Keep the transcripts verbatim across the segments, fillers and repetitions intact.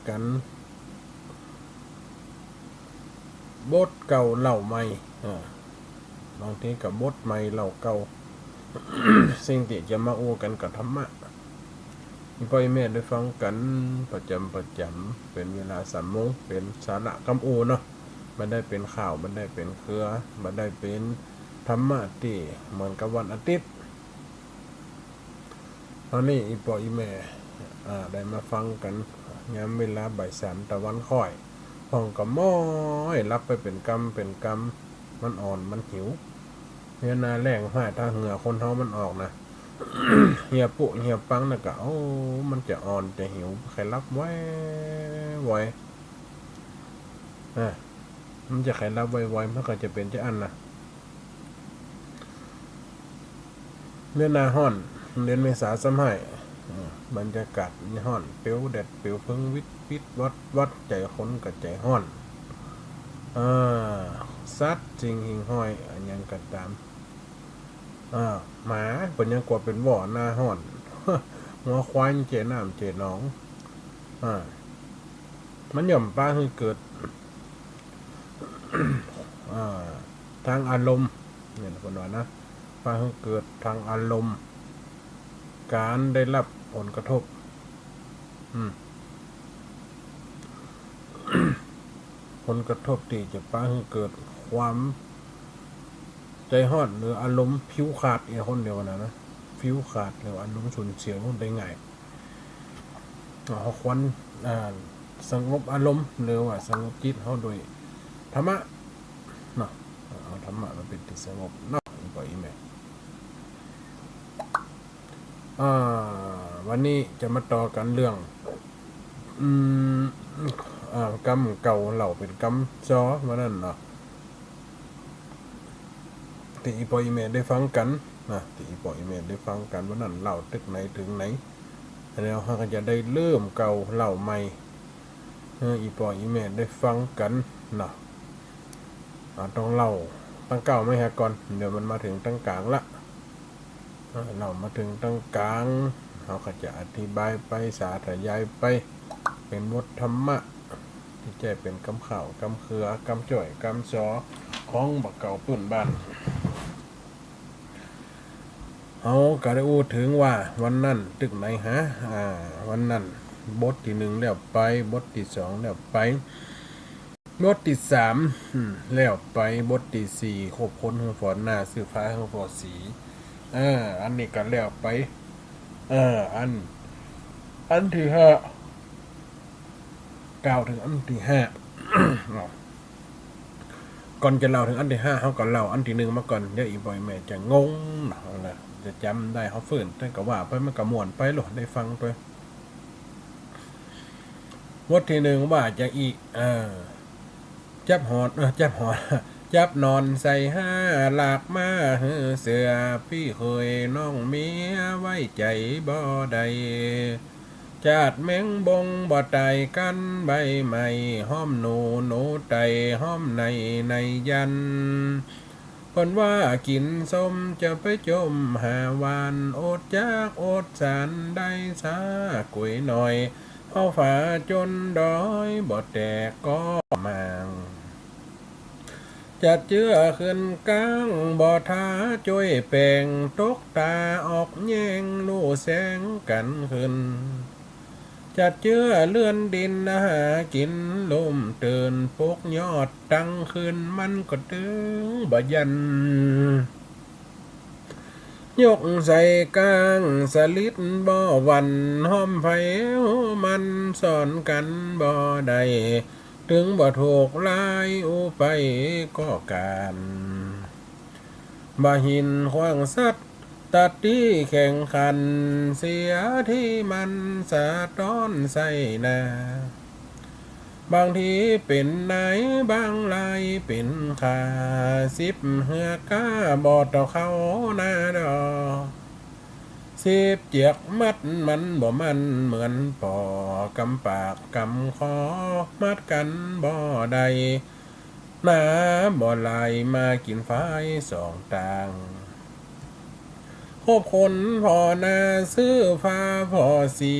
กั๋น บทเก่าเล่าใหม่ เออ บางทีก็บทใหม่เล่าเก่า สิ่งตี้จะมาอู้กั๋นก็ธรรมะ อี่ป้ออี่แม่ได้ฟังกั๋นประจ๋ำประจ๋ำ เป๋นเวลาสามโมง เป๋นสาระกำอู้เนาะ บ่ได้เป๋นข่าว บ่ได้เป๋นเครือ บ่ได้เป๋นธรรมะตี้เหมือนกับวันอาทิตย์ อันนี้อี่ป้ออี่แม่ อ่า ได้มาฟังกั๋น ยามเวลาบ่ายสามตะวันค่อย พ่องก็ม้อยหลับไปเป๋นกำเป๋นกำ มันอ่อนมันหิว เนี่ยนาแล้งฮ้าย ถ้าเหงื่อคนเฮามันออกนะ เหี่ยปุ๊เหี่ยปังนะก็ โอ้ มันจะอ่อนจะหิว ใค่หลับไวๆ อ่ะ มันจะใค่หลับไวๆ มันก็จะเป๋นจะอั้นนะ เดือนหน้าฮ้อน เดือนเมษาซ้ำฮ้าย อ่า บรรยากาศมันฮ้อน เปลวแดดเปลวเพิงวิดวิดวัดวัด ใจ๋คนก็ใจ๋ฮ้อน อ่า สัตว์สิ่งหิ่งห้อยอะหยังก็ต๋าม อ่า หมาเปิ้นยังกั๋วเป๋นหว้อหน้าฮ้อน งัวควายเจาะน้ำเจาะหนอง อ่า มันย่อมปาหื้อเกิด อ่า ตางอารมณ์ เนี่ยเปิ้นว่านะ ปาหื้อเกิดตางอารมณ์ ก๋านได้ฮับผลกระทบ อืม ผลกระทบตี้จะปาหื้อเกิดความใจ๋ฮ้อน หรืออารมณ์ฟิวขาด เอ้ย คนเดียวกั๋นนะนะ ฟิวขาด หรืออารมณ์สูญเสียได้ง่าย เฮาควร อ่า สงบอารมณ์ หรือว่าสงบจิตเฮาโดยธรรมะเนาะ เอาธรรมะมาเป๋นตี้สงบเนาะ อี่ป้ออี่แม่ อ่า วันนี้จะมาต่อกั๋นเรื่อง อืม อ่า กำเก่าเล่าเป๋นกำซ้อ ว่านั้นเนาะ ตี้อี่ป้ออี่แม่ได้ฟังกั๋นนะ ตี้อี่ป้ออี่แม่ได้ฟังกั๋น ว่านั้นเล่าเถิงไหนเถิงไหน แล้วเฮาก็จะได้เริ่มเก่าเล่าใหม่ หื้ออี่ป้ออี่แม่ได้ฟังกั๋นเนาะ อ่า ต้องเล่าตังเก่ามาหาก่อน เดี๋ยวมันมาเถิงตังก๋างละ อ่า เล่ามาเถิงตังก๋าง เฮาก็จะอธิบายไป สาธยายไป เป๋นบทธรรมะ ตี้จะเป๋นกำข่าว กำเครือ กำจ้อย กำซ้อ ของบ่าวเก่าปื้นบ้าน เฮาก็ได้อู้เถิงว่าวันนั้นเถิงไหนหา อ่า วันนั้นบทตี้หนึ่งแล้วไป บทตี้สองแล้วไป บทตี้สาม อืม แล้วไป บทตี้สี่ ครบคนหื้อฝอนหน้า ซื้อผ้าหื้อผ่อสี เออ อันนี้ก็แล้วไป เออ อัน อันตี้ห้า กล่าวเถิงอันตี้ห้า ก่อนจะเล่าเถิงอันตี้ห้า เฮาก็เล่าอันตี้หนึ่งมาก่อน เดี๋ยวอี่ป้ออี่แม่จะงงนะ จะจ๋ำได้ เฮาฟื้น แต่ก็ว่าไปมันก็ม่วนไปโลด ได้ฟังไป บทตี้หนึ่งว่าจะอี้ เออ จับหอน เออ จับหอน จับหนอนใส่ห้า หลากมาหื้อเสือ ปี้เขยน้องเมียไว้ใจ๋บ่ได้ จาดแมงบงบ่ต๋ายกั๋น ใบไม้ฮ้อมหนู หนูไต่ฮ้อมใน ในยัน เปิ้นว่ากิ๋นส้มจะไปจ่มหาหวาน อดอยากอดสารได้สากวยหน่อย เฮาฝาจ๋นดอยบ่แตกก้อหมาก จัดเจื้อขึ้นก๋าง บ่ทาจ้วยแป๋ง ตกต๋าออกแยง ลู่แสงกั๋นขึ้น จัดเจื้อเลื่อนดิน หากิ๋นลุ่มตื่น ปลูกยอดตังคืน มันก็ตึงบ่ยัน ยกใส่ก๋างสลิดบ่หวั่น ฮ้อมไผฮ้อมมัน สอนกั๋นบ่ได้ ตึงบ่ถูกลาย อู้ไปก็ก๋าน บ่หินขว้างสัตว์ ตัดตี้แข่งขัน เสียตี้มันสะต้อนใส่นา บางทีเป๋นนาย บางลายเป๋นข้า สิบเฮือกก้า บ่เต้าเข้านาดอก สิบเจือกมัด มันบ่มั่นเหมือนป้อ กำปากกำคอ มัดกั๋นบ่ได้ หนาบ่หลาย มากิ๋นฝายสองตาง ค บคนผ่อนาซื่อฟ้าผ่อสี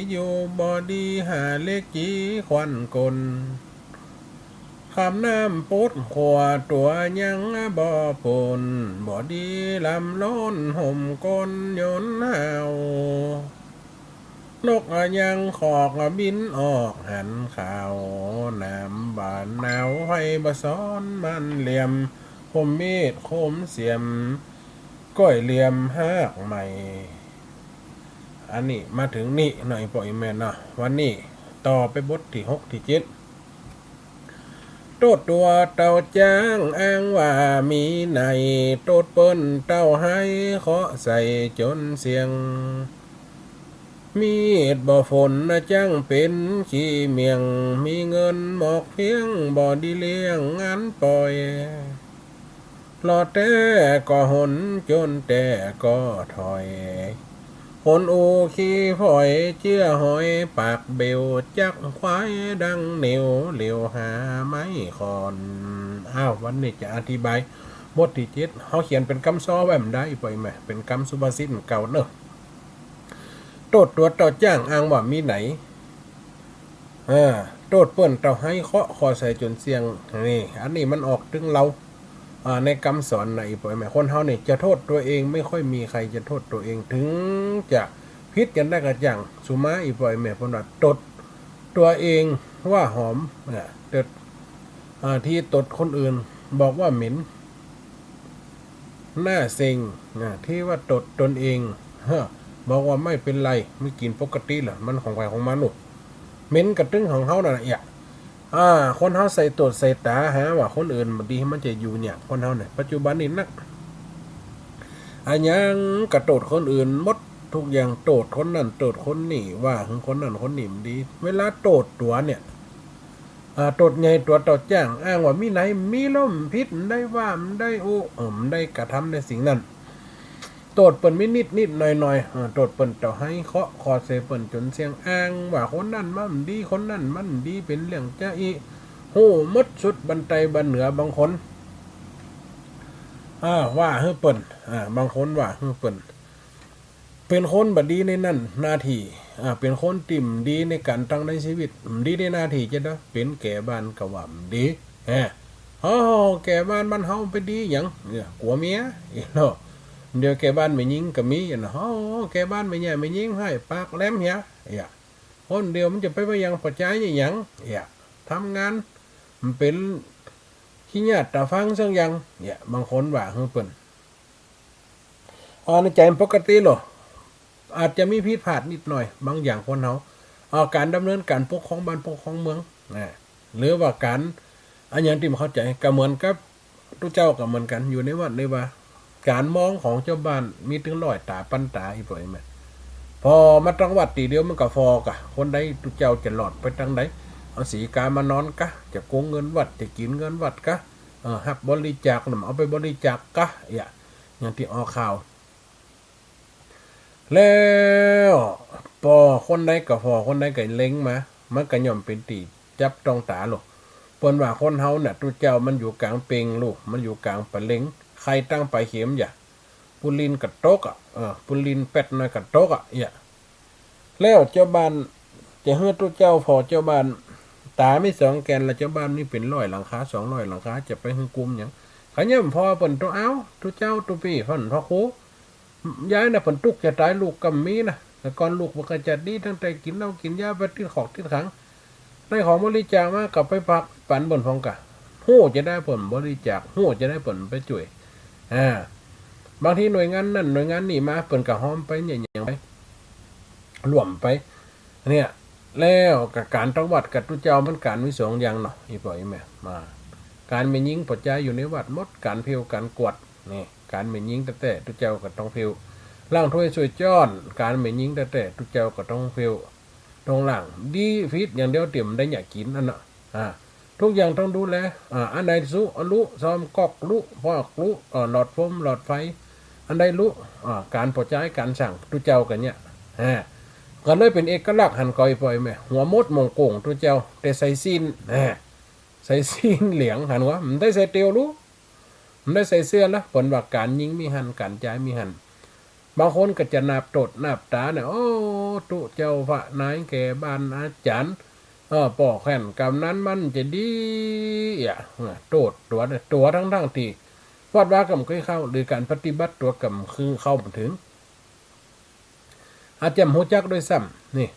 อยู่บ่ดีหาเล็กจีขวัญกล คำน้ำปดขัวตัวยังบ่ปน บ่ดีลำล้นห่มกลยนหาว นกยังขอกบินออกหันข่าว น้ำบ่หนาวไฟบ่ซ้อนมันเหลี่ยม คมมีดคมเสียม ก้อยเหลี่ยมฮากไม้ อันนี้มาเถิงนี้เนาะ อีป้ออีแม่เนาะ วันนี้ต่อไปบทตี้หกตี้เจ็ด โต้ษตั๋วเต้าจ๊างอ้างว่ามีไหน โต้ษเปิ้นเต้าไฮ้เคาะใส่จ๋นเสี้ยง มีดบ่ฝนนะจั้งเป๋นขี้เมี่ยง มีเงินหมอกเพียงบ่ดีเลี้ยงงานป่อย รอแต๊ก็หน จ๋นแต๊ก็ถอย หนอู่ขี้ผอย เจื้อหอยปากเบว จักควายดังเหนียว เหลียวหาไม้ขอน อ้าว วันนี้จะอธิบายบทตี้เจ็ด เฮาเขียนเป๋นกำซ้อไว้บ่ได้ อีป้ออีแม่ เป๋นกำสุภาษิตเก่าเนาะ โต้ษตั๋วเต้าจ๊างอ้างว่ามีไหน อ่า โต้ษเปิ้นเต้าไฮ้เคาะคอใส่จ๋นเสี้ยง นี่ อันนี้มันออกเถิงเฮา อ่า ในกำสอนนะ อีป้ออีแม่ คนเฮานี่จะโทษตัวเอง ไม่ค่อยมีใครจะโทษตัวเอง เถิงจะผิดกั๋นได้กระจ่าง สุมา อีป้ออีแม่ เปิ้นว่าตดตัวเองว่าหอม อ่า ตด อ่า ตี้ตดคนอื่นบอกว่าเหม็น หน้าเซ็ง นะ ตี้ว่าตดตนเอง ฮะ บอกว่าไม่เป็นไร มันกิ๋นปกติแหละ มันของใผของมันลูก เหม็นกระตึ้งของเฮานั่นแหละ เอี่ย อ่า คนเฮาใส่ตดใส่ต๋าหาว่าคนอื่นบ่ดี มันจะอยู่เนี่ย คนเฮาเนี่ย ปัจจุบันนี่นัก อะหยังก็โต้ษคนอื่นหมด ทุกอย่างโต้ษคนนั้นโต้ษคนนี้ ว่าหึงคนนั้นคนนี้บ่ดี เวลาโต้ษตั๋วเนี่ย อ่า โต้ษใหญ่ตั๋วเต้าจ๊าง อ้างว่ามีไหน มีลมผิด บ่ได้ว่า บ่ได้อู้ เออ บ่ได้กระทำในสิ่งนั้น โต้ษเปิ้นมีนิดๆ หน่อยๆ เออ โต้ษเปิ้นเต้าไฮ้เคาะคอใส่เปิ้นจ๋นเสี้ยง อ้างว่าคนนั้นมันบ่ดี คนนั้นมันบ่ดี เป๋นเรื่องจาอี้ ฮู้หมดสุดบันไตบันเหนือ บางคน อ่า ว่าหื้อเปิ้น อ่า บางคนว่าหื้อเปิ้น เป๋นคนบ่ดีในนั้นหน้าตี้ อ่า เป๋นคนตี้บ่ดีในก๋านตั้งในชีวิต บ่ดีในหน้าตี้จะเนาะ เป๋นแก่บ้านก็ว่าบ่ดี แฮะ โอ้ แก่บ้านบ้านเฮาไปดีหยัง เนี่ย กั๋วเมีย อีกเนาะ เดี๋ยวแก่บ้านแม่ญิงก็มีเนาะ โอ้ แก่บ้านแม่ใหญ่แม่ญิงฮ้าย ปากแหลมเหีย เอี่ย คนเดียวมันจะไปว่าหยัง ปอใจ๊อะหยัง เอี่ย ทำงาน มันเป๋นขี้หยาดต๋าฟังเซิ่งหยัง เอี่ย บางคนว่าหื้อเปิ้น อ่า ในใจ๋มันปกติโลด อาจจะมีผิดพลาดนิดหน่อย บางอย่างคนเฮา อ่า ก๋านดำเนินก๋านปกครองบ้านปกครองเมือง นะ หรือว่าก๋าน อะหยังตี้บ่เข้าใจ๋ ก็เหมือนกับตุ๊เจ้าก็เหมือนกั๋น อยู่ในวัดในวา ก๋านมองของจาวบ้านมีตึงร้อยต๋าปันต๋า อีป้ออีแม่ ผ่อมาตังวัดตี้เดียวมันก็ฝ่อกะ คนใดตุ๊เจ้าจะหลอดไปตางใด เอาสีกามานอนกะ จะโกงเงินวัด จะกิ๋นเงินวัดกะ เออ ฮับบริจาคน่ะ เอาไปบริจาคกะ เอี่ย อย่างตี้ออกข่าว แล้วปอคนใดก็ผ่อ คนใดก็เล็งมา มันก็ย่อมเป๋นตี้จับต้องต๋าโลด เปิ้นว่าคนเฮาน่ะ ตุ๊เจ้ามันอยู่ก๋างเป่งลูก มันอยู่ก๋างปะเล็ง ใค่ตั้งป๋ายเข็มอย่า ปูนลินก็ตกอะ เออ ปูนลินแป๊ดหน่อยก็ตกอะ เอี่ย แล้วจาวบ้านจะหื้อตุ๊เจ้าผ่อจาวบ้าน ต๋ามีสองแก่นละ จาวบ้านมีเป๋นร้อยหลังคา สองร้อยหลังคา จะไปหื้อกุมหยัง เขาย่อมผ่อเปิ้น ตุ๊ เอ้า ตุ๊เจ้าตุ๊ปี้ พ่อนพ่อครู ยายน่ะเปิ้นตุ๊กจะต๋าย ลูกก็บ่มีนะ แต่ก่อนลูกมันก็จะดี ตั้งแต่กิ๋นเหล้ากิ๋นยา ไปติดขอกติดขัง ได้ของบริจาคมาก็ไปปันเปิ้นพ่องกะ ฮู้จะได้เปิ้นบริจาค ฮู้จะได้เปิ้นไปจ้วย อ่า บางทีหน่วยงานนั้นหน่วยงานนี้มา เปิ้นก็ฮอมไปเนี่ย หยังไป ร่วมไป เนี่ย แล้วก็ก๋านตังวัดกับตุ๊เจ้ามันก๋านมีสองอย่างเนาะ อีป้ออีแม่ มา ก๋านแม่ญิงปอใจ๊อยู่ในวัดหมด ก๋านเผี้ยวก๋านกวาด นี่ ก๋านแม่ญิงแต๊ๆ ตุ๊เจ้าก็ต้องเผี้ยว ล้างถ้วยซ่วยจ๊อน ก๋านแม่ญิงแต๊ๆ ตุ๊เจ้าก็ต้องเผี้ยว ต้องล้าง ดีผิดอย่างเดียวเตียมได้หยังกิ๋นอันน่ะ อ่า ทุกอย่างต้องดูแล อ่า อันใดสุอะลุ ซ่อมก๊อกลุ ฟอกลุ เอ่อ หลอดโฟม หลอดไฟ อันใดลุ อ่า ก๋านปอใจ๊ ก๋านสั่ง ตุ๊เจ้าก็เนี่ย อ่า ก็เลยเป๋นเอกลักษณ์หันก่อ อีป้ออีแม่ หัวมดมงโก่งตุ๊เจ้า แต่ใส่ซี้น อ่า ใส่ซี้นเหลืองหันหัว บ่ได้ใส่เตียวลุ บ่ได้ใส่เสื้อละ เปิ้นว่าก๋านญิงมีหั้น ก๋านจายมีหั้น บางคนก็จะนาบโตษนาบต๋าเนี่ย โอ้ ตุ๊เจ้าพระนายแก่บ้านอาจ๋ารย์ เออ ป้อแคว่นกำนันมันจะดี เยียะ เออ โตษตั๋วเนี่ย ตั๋วตึงๆ ตี้วัดวาก็บ่เกยเข้า หรือก๋านปฏิบัติตั๋วก็บ่คือเข้าบ่เถิง อาจจะบ่ฮู้จักด้วยซ้ำ นี่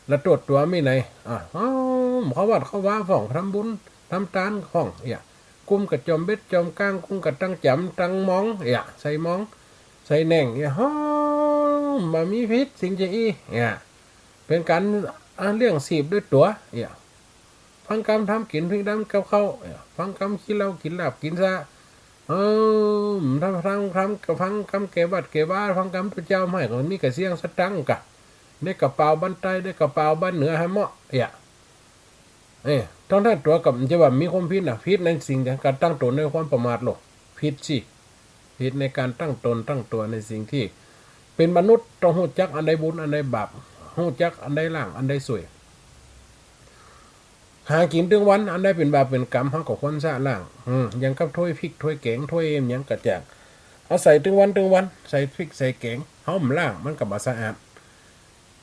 ละโตษตั๋วมีไหน อ่ะ อ้าว เข้าวัดเข้าวาพ่อง ทำบุญทำตานพ่อง เยียะ กุมก็จ่อมเบ็ดจ่อมก้าง กุมก็ตั้งจ๋ำตั้งมอง เยียะ ใส่มอง ใส่แหน่ง เยียะ ฮ้อ บ่มีผิดสิ่งจะอี้ เยียะ เป๋นก๋าน อ่ะ เลี้ยงชีพด้วยตั๋ว เยียะ ฟังกำทำกิ๋น พิงดำกับข้าว เยียะ ฟังกำกิ๋นเหล้ากิ๋นลาบกิ๋นซา เออ ทำ ทำ ทำ ฟังกำแก่วัดแก่วา ฟังกำตุ๊เจ้า บ่หื้อก็มีก๋ะเสี้ยงสตังค์กะ ได้ก๋ะเป๋าบ้านใต้ ได้ก๋ะเป๋าบ้านเหนือหื้อเหมาะ เยียะ เออ ตึงๆ ตั๋วก็บ่ใจ้ว่ามีความผิดนะ ผิดในสิ่งก๋านตั้งต๋นด้วยความประมาทโลก ผิดสิ ผิดในก๋านตั้งต๋นตั้งตั๋วในสิ่งตี้เป๋นมนุษย์ ต้องฮู้จักอันใดบุญอันใดบาป ฮู้จักอันใดล้างอันใดส้วย หากิ๋นตึงวัน อันใดเป๋นบาปเป๋นกรรม เฮาก็ควรชะล้าง อืม อย่างกับถ้วยพริกถ้วยแก๋งถ้วยอะหยังก็จาง เอาใส่ตึงวันตึงวัน ใส่พริกใส่แก๋ง เฮาบ่ล้างมันก็บ่สะอาด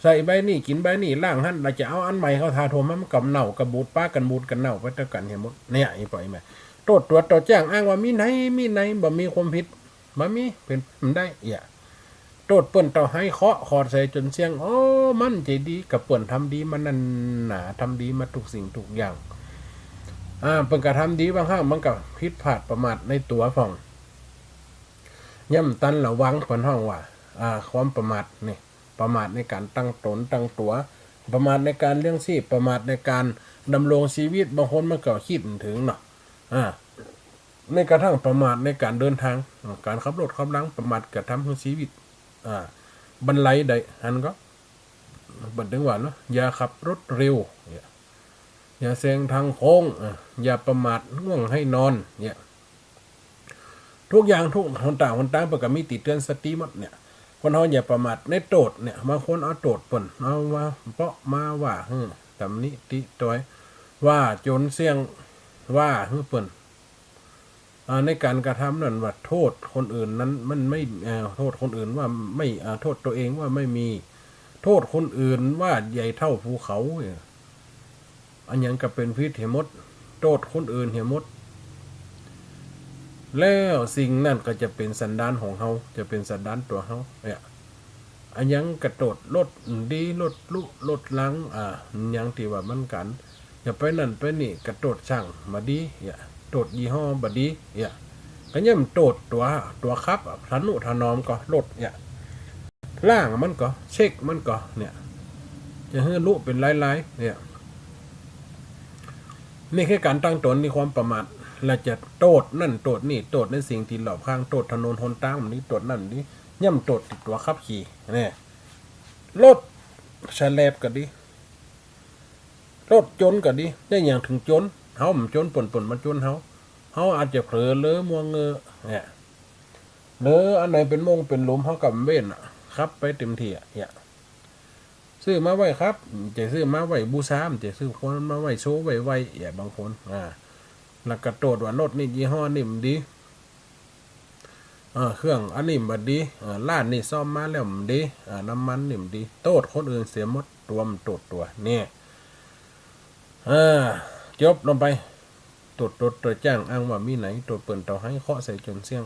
ใส่ใบนี้กิ๋นใบนี้ ล้างหั้น แล้วจะเอาอันใหม่เข้าถ่าถม มันก็เน่าก็บูด ปะกั๋นบูดกั๋นเน่าไปตวยกั๋นเหียหมด เนี่ย อีป้อแม่ โตษตั๋วโตษจ้างอ้างว่ามีไหน มีไหน บ่มีความผิด บ่มี เป๋นบ่ได้ เยียะ โตษเปิ้นเต้าไฮ้เคาะขอดใส่จ๋นเสี้ยง โอ้ มันจะดี ก็เปิ้นทำดีมานั่นหนา ทำดีมาทุกสิ่งทุกอย่าง อ่า เปิ้นก็ทำดี บางครั้งมันก็ผิดพลาดประมาทในตั๋วพ่อง ย่ำตันระวัง เปิ้นฮ้องว่า อ่า ความประมาทนี่ ประมาทในก๋านตั้งต๋นตั้งตั๋ว ประมาทในก๋านเลี้ยงชีพ ประมาทในก๋านดำรงชีวิต บางคนมันก็กึ๊ดบ่เถิงเนาะ อ่า แม้กระทั่งประมาทในก๋านเดินตาง ก๋านขับรถขับรา ประมาทก็ทำหื้อชีวิต อ่า บรรลัยได้ หันก่อ เปิ้นตึงว่าเนาะ อย่าขับรถเร็ว เนี่ย อย่าแซงตางโค้ง อ่า อย่าประมาทง่วงให้นอน เนี่ย ทุกอย่างทุกหนตางหนตางเปิ้นก็มีติเตือนสติหมดเนี่ย คนเฮาอย่าประมาทในโตษเนี่ย บางคนเอาโตษเปิ้น เอามาเปาะมาว่าหื้อ ตำหนิติตวย ว่าจ๋นเสี้ยง ว่าหื้อเปิ้น อ่า ในก๋านกระทำนั้นว่าโทษคนอื่นนั้นมันไม่ เอ่อ โทษคนอื่นว่าไม่ อ่า โทษตัวเองว่าไม่มี โทษคนอื่นว่าใหญ่เท่าภูเขา เนี่ย อะหยังก็เป๋นผิดเหียหมด โตษคนอื่นเหียหมด แล้วสิ่งนั้นก็จะเป๋นสันดานของเฮา จะเป๋นสันดานตั๋วเฮา เนี่ย อะหยังก็โตษ รถดี รถลุ รถลัง อ่า อะหยังตี้ว่ามันกั๋น จะไปนั่นไปนี่ก็โตษช่างบ่ดี เนี่ย โตษยี่ห้อบ่ดี เนี่ย ก็ย่ำโตษตั๋ว ตั๋วขับอะ ทะนุถนอมก่อ รถ เนี่ย ล้างมันก่อ เช็คมันก่อ เนี่ย จะหื้อลุเป๋นลายๆ เนี่ย นี่คือก๋านตั้งต๋นในความประมาท แล้วจะโตษนั่นโตษนี่ โตษในสิ่งตี้รอบข้าง โตษถนนหนตางบ่ดี โตษนั่นบ่ดี ย่ำโตษติดตั๋วขับขี่ เนี่ย รถแฉลบก็ดี รถจ๋นก็ดี ได้หยังเถิงจ๋น เฮาบ่จ๋น เปิ้น เปิ้นบ่จ๋นเฮา เฮาอาจจะเผลอเลอมัวเงอ เนี่ย หรืออันไหนเป๋นมงเป๋นหลุม เฮาก็บ่เว้นอะ ขับไปเต็มตี้อะ เนี่ย ซื้อมาไว้ขับ บ่ใจ้ซื้อมาไว้บูชา บ่ใจ้ซื้อควรมาไว้โชว์ไว้ไหว้ เนี่ย บางคน อ่า แล้วก็โตษว่ารถนี่ยี่ห้อนี่บ่ดี เออ เครื่องอันนี้บ่ดี เออ ร้านนี้ซ่อมมาแล้วบ่ดี เออ น้ำมันนี่บ่ดี โตษคนอื่นเสียหมด ตั๋วบ่โตษตั๋ว เนี่ย เออ จบลงไป โตษตนโตษจ้างอ้างว่ามีไหน โตษเปิ้นเต้าไฮ้เคาะใส่จ๋นเสี้ยง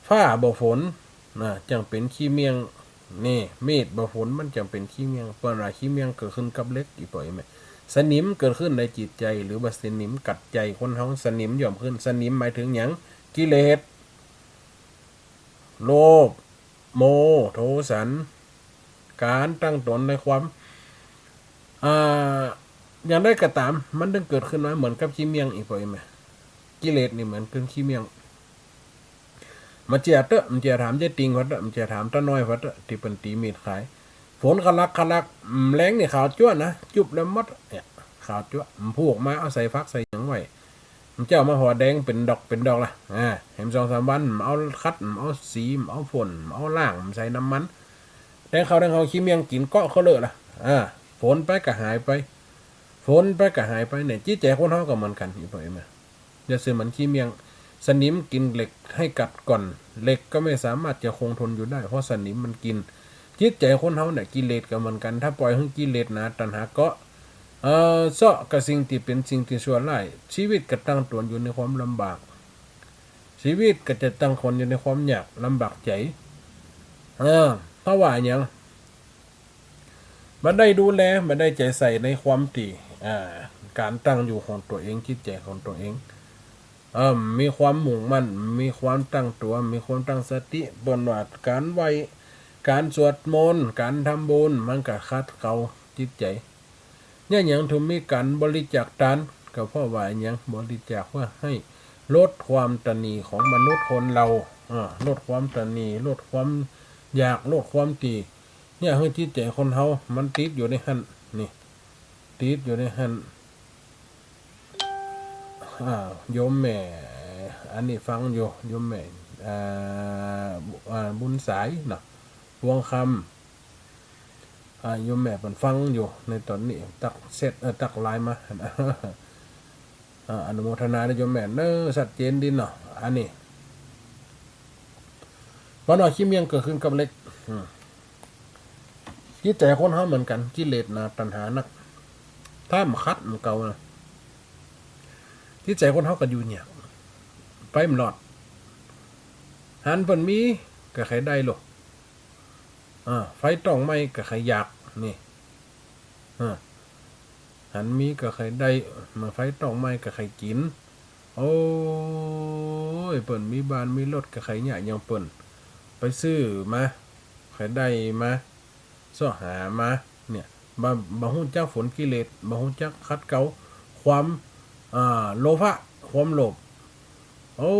ฟ้าบ่ฝน นะ จั่งเป๋นขี้เมี้ยง นี่ เมฆบ่ฝนมันจั่งเป๋นขี้เมี้ยง เปิ้นว่าขี้เมี้ยงเกิดขึ้นกับเหล็ก อีป้อแม่ สนิมเกิดขึ้นในจิตใจ๋ หรือว่าสนิมกัดใจ๋คนเฮา สนิมย่อมขึ้น สนิมหมายเถิงหยัง กิเลส โลภ โม โทสัน ก๋านตั้งต๋นในความ อ่า อย่างใดก็ต๋าม มันตึงเกิดขึ้นมาเหมือนกับขี้เมี้ยง อีป้อแม่ กิเลสนี่เหมือนกับขี้เมี้ยง บ่เจื้อเต๊อะ บ่เจื้อถามเจ๊ติ่งเปิ้นเต๊อะ บ่เจื้อถามตาน้อยเปิ้นเต๊อะ ตี้เปิ้นตี๋เมฆขาย ฝนคะลักคะลัก อืม แล้งนี่ขาวจั๊วนะ จุบแล้วหมด เนี่ย ขาวจั๊ว อืม ผูกมาเอาใส่ฝักใส่หยังไว้ เจ้ามาผ่อแดงเป๋นดอกเป๋นดอกละ อ่า แหมสองสามวัน เอาขัด เอาสี เอาฝน เอาล้าง ใส่น้ำมัน แดงขาวแดงขาว ขี้เมี้ยงกิ๋นเกาะเขาเลอะละ อ่า ฝนไปก็หายไป ฝนไปก็หายไป เนี่ย จิตใจ๋คนเฮาก็เหมือนกั๋น อีป้อแม่ อย่าซื่อเหมือนขี้เมี้ยง สนิมกิ๋นเหล็กหื้อกัดก่อน เหล็กก็ไม่สามารถจะคงทนอยู่ได้ เพราะสนิมมันกิ๋น จิตใจ๋คนเฮาเนี่ย กิเลสก็เหมือนกั๋น ถ้าปล่อยหื้อกิเลสหนาตัณหาเกาะ เอ่อ เซาะกับสิ่งตี้เป๋นสิ่งตี้ชั่วร้าย ชีวิตก็ตั้งตนอยู่ในความลำบาก ชีวิตก็จะตั้งคนอยู่ในความยากลำบากใจ๋ เออ เพราะว่าหยัง บ่ได้ดูแล บ่ได้ใจ๋ใส่ในความตี้ อ่า ก๋านตั้งอยู่ของตั๋วเอง จิตใจ๋ของตั๋วเอง เอ่อ มีความมุ่งมั่น มีความตั้งตั๋ว มีความตั้งสติ เปิ้นว่าก๋านไหว้ ก๋านสวดมนต์ ก๋านทำบุญ มันก็ขัดเกลาจิตใจ๋ เนี่ยหยังถึงมีก๋านบริจาคตาน ก็เพราะว่าหยัง บริจาคเพื่อหื้อลดความตระหนี่ของมนุษย์คนเฮา อ่า ลดความตระหนี่ ลดความอยาก ลดความตี้ เนี่ยหื้อจิตใจ๋คนเฮา มันติดอยู่ในหั้น นี่ ติดอยู่ในหั้น อ่า โยมแม่ อันนี้ฟังอยู่ โยมแม่ อ่า อ่า บุญสายเนาะ พวงคำ อ่า โยมแม่เปิ้นฟังอยู่ในต๋อนนี้ ตั๊กเซจ เอ่อ ตั๊กไลน์มา อ่า อนุโมทนาเน่อโยมแม่เน่อ ชัดเจนดีเนาะ อันนี้ บ่หนอขี้เมียงเกิดขึ้นกับเหล็ก อืม จิตใจ๋คนเฮาเหมือนกั๋น กิเลสหนาตัณหานัก ถ้าบ่ขัดบ่เกลานะ จิตใจ๋คนเฮาก็อยู่เนี่ย ไปบ่รอด หันเปิ้นมีก็ใค่ได้โลด อ่า ใผต้องไม้ก็ใค่อยาก นี่ อ่า หันมีก็ใค่ได้ ใผต้องไม้ก็ใค่กิ๋น โอ้ย เปิ้นมีบ้านมีรถก็ใค่เยียะอย่างเปิ้น ไปซื้อมา ใค่ได้มา เซาะหามา เนี่ย บ่ บ่ฮู้จักฝนกิเลส บ่ฮู้จักขัดเกลาความ อ่า โลภะ ความโลภ โอ้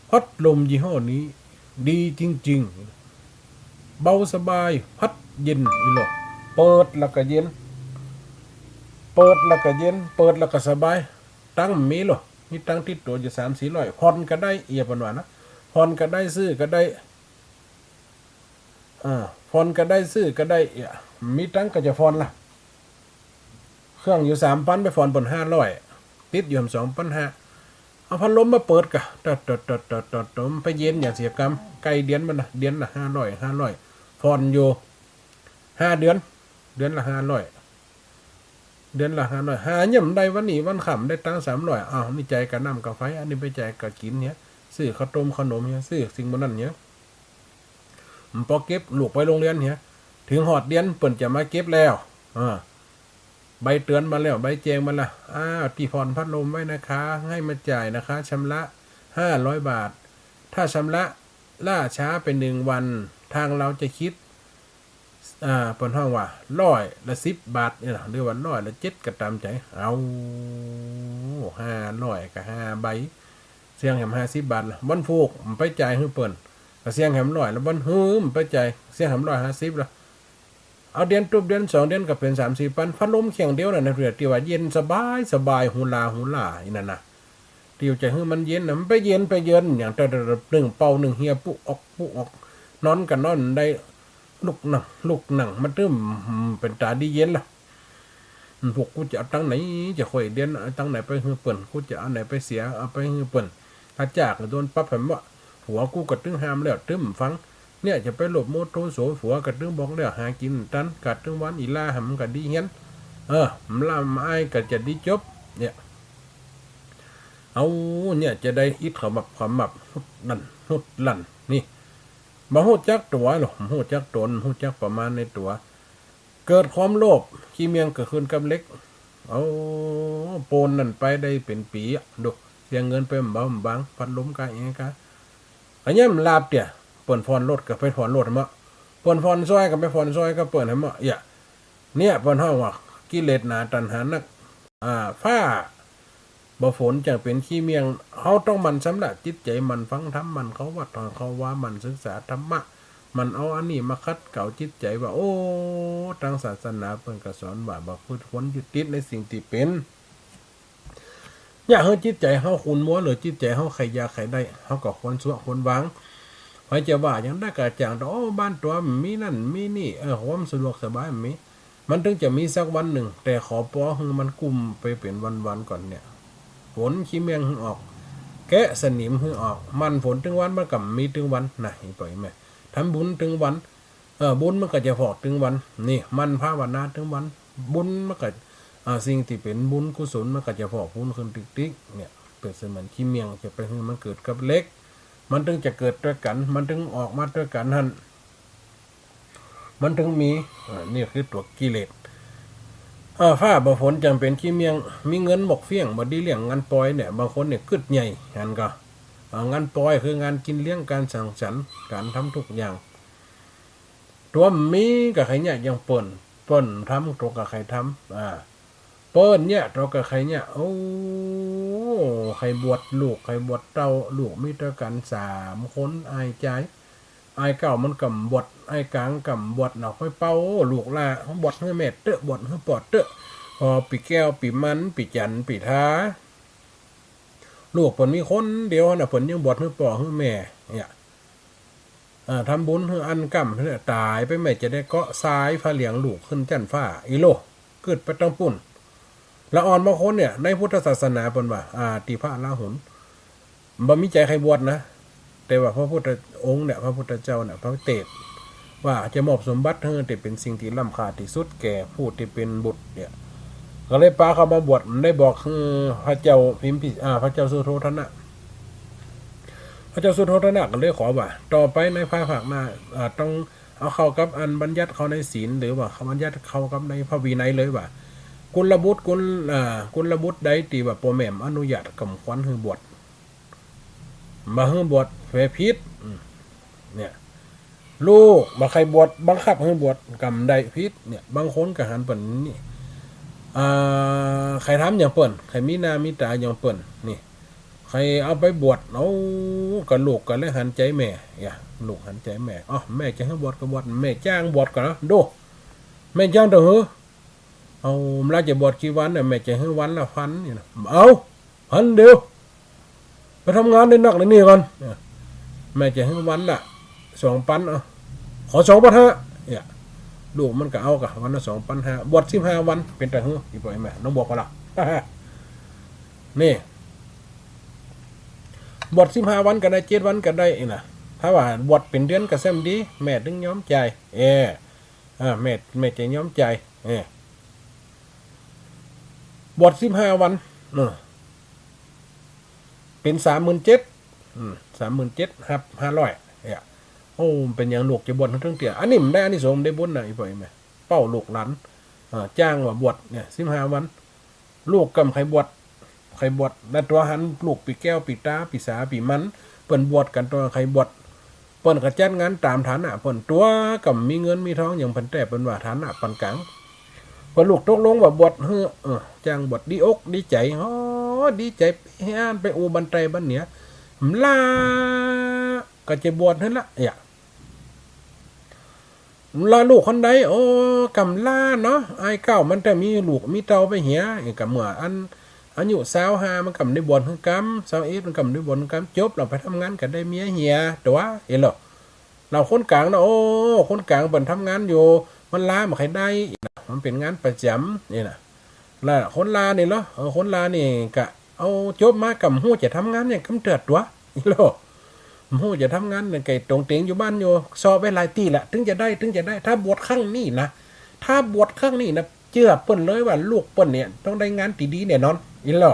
พัดลมยี่ห้อนี้ดีจริงๆ เบาสบาย พัดเย็นอีหลอ เปิดแล้วก็เย็น เปิดแล้วก็เย็น เปิดแล้วก็สบาย ตังค์มีโลด มีตังค์ติดตั๋วอยู่สามสี่ร้อย ผ่อนก็ได้ เอียเปิ้นว่านะ ผ่อนก็ได้ ซื้อก็ได้ อ่า ผ่อนก็ได้ ซื้อก็ได้ เอีย มีตังค์ก็จะผ่อนละ เครื่องอยู่สามปัน ไปผ่อนเปิ้นห้าร้อย ติดอยู่สองปันห้า เอาพัดลมมาเปิดกะ ตอด ตอด ตอด ตอด ตอด ไปเย็นอย่างเสียกำ ใก้เดือนมันนะ เดือนละห้าร้อย ห้าร้อย ผ่อนอยู่ห้าเดือน เดือนละห้าร้อย เดือนละห้าร้อย หาเยียะได้วันนี้วันค่ำได้ตังค์สามร้อย อ้าว นี่จ่ายกะน้ำกะไฟ อันนี้ไปจ่ายกะกิ๋นเนี่ย ซื้อข้าวต้มขนมเนี่ย ซื้อสิ่งบ่านั้นเนี่ย อืม ปอเก็บลูกไปโฮงเฮียนเหีย เถิงฮอดเดือนเปิ้นจะมาเก็บแล้ว อ่า ใบเตือนมาแล้ว ใบแจ้งมาแล้ว อ้าว ตี้ผ่อนพัดลมไว้นะคะ หื้อมาจ่ายนะคะ ชำระห้าร้อยบาท ถ้าชำระล่าช้าไปหนึ่งวัน ทางเราจะคิด อ่า เปิ้นฮ้องว่าร้อยละสิบบาทเนี่ยนะ หรือว่าร้อยละเจ็ดก็ต๋ามใจ๋ เอา ห้าร้อยก็ห้าใบ เสี้ยงแหมห้าสิบบาทละ วันพูกบ่ไปจ่ายหื้อเปิ้น ก็เสี้ยงแหมร้อยละ วันฮื้อบ่ไปจ่าย เสี้ยงแหมร้อยห้าสิบละ เอาเดือนตุ๊บเดือนสองเดือนก็เป๋นสามสี่ปัน พัดลมเครื่องเดียวนั่นนะ ตี้ว่าเย็นสบายสบาย ฮูลาฮูลา อี้นั่นนะ ตี้จะหื้อมันเย็นนะ มันไปเย็นไปเยินอย่าง แต่ แต่ แต่นึ่งเป่านึ่งเฮีย ปุ๊ออกปุ๊ออก นอนก็นอนได้ ลุกนั่งลุกนั่ง มันตึง อืม เป๋นต๋าดีเย็นละ อืม พวกกูจะเอาตังค์ไหน จะค่อยเดือน เอาตังค์ไหนไปหื้อเปิ้น กูจะเอาไหนไปเสีย เอาไปหื้อเปิ้น ถ้าจ้างก็โดนปรับแหมบ่ ผัวกูก็ตึงห้ามแล้ว ตึงบ่ฟัง เนี่ยจะไปหลบโมโทโส ผัวก็ตึงบอกแล้ว หากิ๋นตัน กาดตึงวันอีหล้าหำก็ดีเฮียน เออ บ่ละบ่อายก็จะดีจบ เนี่ย เอา เนี่ยจะได้อิดขมับขมับ หุดนั่นหุดลั่น นี่ บ่ฮู้จักตั๋วหรอก บ่ฮู้จักต๋น บ่ฮู้จักประมาณในตั๋ว เกิดความโลภ ขี้เมียงเกิดขึ้นกับเหล็ก เอา โปนนั่นไปได้เป๋นปี๋อะ ดู เสียเงินไปบ่าบ่าบ่าง พัดลมกา แอร์กา ก็ยังบ่หลาบเตื้อ เปิ้นผ่อนรถก็ไปผ่อนรถแหม เปิ้นผ่อนซอยก็ไปผ่อนซอยกับเปิ้นแหม เยียะ เนี่ยเปิ้นฮ้องว่ากิเลสหนาตัณหานัก อ่า ฟ้าบ่ฝนจั่งเป๋นขี้เมียง เฮาต้องหมั่นชำระจิตใจ๋ หมั่นฟังธรรม หมั่นเข้าวัดเข้าวา หมั่นศึกษาธรรมะ หมั่นเอาอันนี้มาขัดเกลาจิตใจ๋ว่า โอ้ ตางศาสนาเปิ้นก็สอนว่า บ่ควรยึดติดในสิ่งตี้เป๋น อยากหื้อจิตใจ๋เฮาขุ่นมัว หรือจิตใจ๋เฮาใค่อยากใค่ได้ เฮาก็ควรสละควรวาง ใผจะว่าหยังได้ก็จ่างเถาะ โอ้ บ้านตั๋วมีนั่นมีนี่ เออ ความสะดวกสบายมี มันตึงจะมีสักวันนึ่ง แต่ขอปอหื้อมันกุ้มไปเป๋นวันๆ ก่อนเนี่ย ฝนขี้เมียงหื้อออก แกะสนิมหื้อออก หมั่นฝนตึงวันมันก็มีตึงวันนะ อีป้ออีแม่ ทำบุญตึงวัน เออ บุญมันก็จะพอกตึงวัน นี่ หมั่นภาวนาตึงวัน บุญมันก็ อ่า สิ่งตี้เป๋นบุญกุศลมันก็จะพอกพูนขึ้นติ๊กๆ เนี่ย เปรียบเสมือนขี้เมี่ยง จะไปหื้อมันเกิดกับเหล็ก มันตึงจะเกิดตวยกั๋น มันตึงออกมาตวยกั๋นหั้น มันตึงมี อ่า นี่คือตั๋วกิเลส อ่า ฟ้าบ่ฝนจ๋ำเป๋นขี้เมี่ยง มีเงินบ่เฟี้ยง บ่ดีเลี้ยงงานปอยเนี่ย บางคนเนี่ยกึ๊ดใหญ่ หันก่อ อ่า งานปอยคืองานกิ๋นเลี้ยง ก๋านสังสรรค์ ก๋านทำทุกอย่าง ตั๋วบ่มีก็ใค่เยียะอย่างเปิ้น เปิ้นทำตั๋วก็ใค่ทำ อ่า เปิ้นเยียะตั๋วก็ใค่เยียะ โอ้ ใค่บวชลูก ใค่บวชเต้า ลูกมีตวยกั๋นสามคน อ้ายจาย อ้ายเก้ามันก็บ่บวช อ้ายก๋างก็บ่บวช เนาะ ค่อยเป้าลูกหล้า บวชหื้อแม่เต๊อะ บวชหื้อป้อเต๊อะ ป้อปี้แก้ว ปี้มัน ปี้จัน ปี้ทา ลูกเปิ้นมีคนเดียวน่ะ เปิ้นยังบวชหื้อป้อหื้อแม่ เนี่ย อ่า ทำบุญหื้ออั้นก้ำเนี่ย ต๋ายไปแม่จะได้เกาะสายผ้าเหลืองลูกขึ้นจั๊นฟ้า อีโหล่ กึ๊ดไปตังปุ้น ละอ่อนบางคนเนี่ย ในพุทธศาสนาเปิ้นว่า อ่า ตี้พระอรหันต์ บ่มีใจ๋ใค่บวชนะ แต่ว่าพระพุทธองค์เนี่ย พระพุทธเจ้าเนี่ย พระเตสน์ว่าจะมอบสมบัติหื้อตี้เป๋นสิ่งตี้ล้ำค่าตี้สุดแก่ผู้ตี้เป๋นบุตรเนี่ย ก็เลยปาเข้ามาบวช ได้บอกหื้อพระเจ้าพิมพิ อ่า พระเจ้าสุโธทนะ พระเจ้าสุโธทนะก็เลยขอว่า ต่อไปในภายภาคหน้า อ่า ต้องเอาเข้ากับอันบัญญัติเข้าในศีล หรือว่าบัญญัติเข้ากับในพระวินัยเลยว่า กุลบุตร กุล อ่า กุลบุตรใดตี้ว่าป้อแม่บ่อนุญาตก็บ่ควรหื้อบวช บ่หื้อบวชแป๋ผิด อืม เนี่ย ลูกบ่ใค่บวช บังคับหื้อบวชก็บ่ได้ ผิด เนี่ย บางคนก็หันเปิ้นนี่ อ่า ใค่ทำอย่างเปิ้น ใค่มีหน้ามีต๋าอย่างเปิ้น นี่ ใค่เอาไปบวช เอ้า ก็ลูกก็เลยหันใจ๋แม่ เนี่ย ลูกหันใจ๋แม่ อ๋อ แม่จะหื้อบวชก็บวช แม่จ้างบวชก่อเนาะ ดู แม่จ้างเต้าหื้อ เอา เมื่อจะบวชกี่วันเนี่ย แม่จะหื้อวันละพัน เนี่ยนะ เอา พันเดียว ไปทำงานได้นักเลยนี่ก่อน เนี่ย แม่จะหื้อวันละสองปัน เอา ขอสองปันห้า เนี่ย ลูกมันก็เอาก่ะ วันละสองปันห้า บวชสิบห้าวัน เป๋นตาหื้อ อีป้ออีแม่ ลองบวชก่อละ นี่ บวชสิบห้าวันก็ได้ เจ็ดวันก็ได้ นี่นะ ถ้าว่าบวชเป๋นเดือนก็แซ่มดี แม่ตึงยอมจ่าย เออ อ่า แม่ แม่จะยอมจ่าย เออ บวชสิบห้าวัน เออ เป๋นสามหมื่นเจ็ด อืม สามหมื่นเจ็ด หักห้าร้อย เนี่ย โอ้ เป๋นหยังลูกจะบวชเถิงเตี้ย อันนี้มันได้อานิสงส์ ได้บุญนะ อีป้ออีแม่ เป้าลูกหลาน อ่า จ้างว่าบวชเนี่ย สิบห้าวัน ลูกก็บ่ใค่บวช ใค่บวช แล้วตั๋วหันลูกปี้แก้วปี้ต๋า ปี้สาปี้มัน เปิ้นบวชกั๋นตั๋วใค่บวช เปิ้นก็จัดงานต๋ามฐานะเปิ้น ตั๋วก็บ่มีเงินมีทองหยังเปิ้น แต่เปิ้นว่าฐานะปานก๋าง เปิ้นลูกตกลงว่าบวชหื้อ เออ จ้างบวช ดีอกดีใจ๋ อ๋อ ดีใจ๋ ไปฮ้านไปอู้บ้านใต้บ้านเหนือ บ่ลา ก็จะบวชหื้อละ เนี่ย ละลูกคนใด โอ้ ก็บ่ลาเนาะ อ้ายเก้ามันแต่มีลูกมีเต้าไปเหีย เอ้ย ก็เมื่ออัน อายุซาวห้ามันก็บ่ได้บวชหื้อกำ ซาวเอ็ดมันก็บ่ได้บวชหื้อกำ จบแล้วไปทำงานก็ได้เมียเหียตั๋ว เห็นเหรอ แล้วคนก๋างนะ โอ้ คนก๋างเปิ้นทำงานอยู่ มันลาบ่ใค่ได้ มันเป๋นงานประจ๋ำนี่นะ แล้วคนลานี่เหรอ เออ คนลานี่ก็ เอา จบมาก็บ่ฮู้จะทำงานหยังกำเติดตั๋ว อีโหล่ บ่ฮู้จะทำงานหยัง ก็ตงเต็งอยู่บ้านอยู่ สอบไว้หลายตี้ละ ตึงจะได้ ตึงจะได้ ถ้าบวชครั้งนี้นะ ถ้าบวชครั้งนี้นะ เจื้อเปิ้นเลยว่าลูกเปิ้นเนี่ยต้องได้งานตี้ดีแน่นอน อีโหล่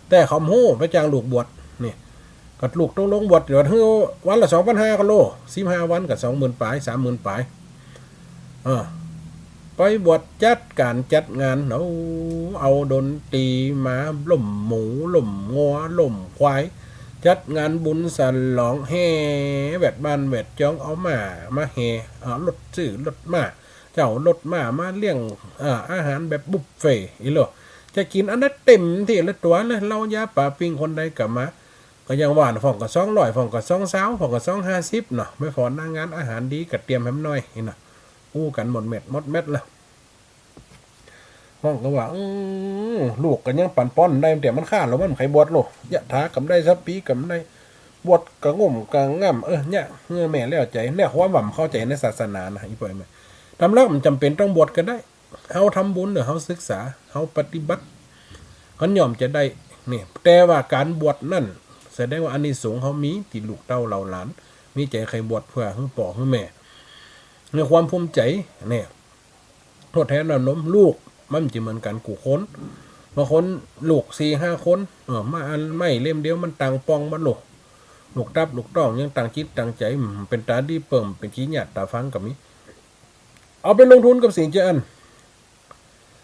แต่เขาบ่ฮู้ ไปจ้างลูกบวช นี่ ก็ลูกตกลงบวช เดี๋ยวหื้อวันละสองปันห้าก็โล สิบห้าวันก็สองหมื่นป๋าย สามหมื่นป๋าย เออ ไปบวชจัดก๋านจัดงาน เอา เอาดนตรีมา ล้มหมู ล้มงัว ล้มควาย จัดงานบุญสลองแห่ แวดบ้านแวดจอง เอาม้ามาแห่ เอารถซื้อรถม้า เจ้ารถม้ามาเลี้ยง เอ่อ อาหารแบบบุฟเฟ่ต์ อีโหล่ จะกิ๋นอันนั้นเต็มตี้ละตั๋วเลย เหล้ายาปาปิ้งคนใดก็มา ก็อย่างว่าน่ะ พ่องก็สองร้อย พ่องก็สองซาว พ่องก็สองห้าสิบเนาะ แม่ฝอนหน้างานอาหารดีก็เตรียมแหมหน้อยนี่นะ อู้กั๋นหมดเม็ดหมดเม็ดละ พ่องก็ว่า อืม ลูกก็ยังปั๋นป้อนได้ แต่มันค้านแล้ว มันบ่ใค่บวชโล ยะถาก็บ่ได้ สัพพีก็บ่ได้ บวชก็ง่มก็ง่ำ เออ เนี่ย เออ แม่แล้วใจ๋ เนี่ย ความว่าบ่เข้าใจ๋ในศาสนานะ อีป้ออีแม่ ต๋ามหลักมันบ่จ๋ำเป๋นต้องบวชก็ได้ เฮาทำบุญหรือเฮาศึกษา เฮาปฏิบัติ ก็ย่อมจะได้ นี่ แต่ว่าก๋านบวชนั้น แสดงว่าอานิสงส์เฮามี ตี้ลูกเต้าเหล่าหลาน มีใจ๋ใค่บวชเปื้อหื้อป้อหื้อแม่ ในความภูมิใจ๋ เนี่ย ทดแทนน้ำนม ลูกมันจะเหมือนกั๋นกู้คน บางคนลูกสี่ห้าคน เออ มาอันไม้เล่มเดียวมันตั้งป่องหมดลูก ลูกตับลูกต้องยังตั้งจิตตั้งใจ๋ อืม เป๋นต๋าดีเปิ้ม เป๋นขี้หยาดต๋าฟังก็มี เอาไปลงทุนกับสิ่งจะอั้น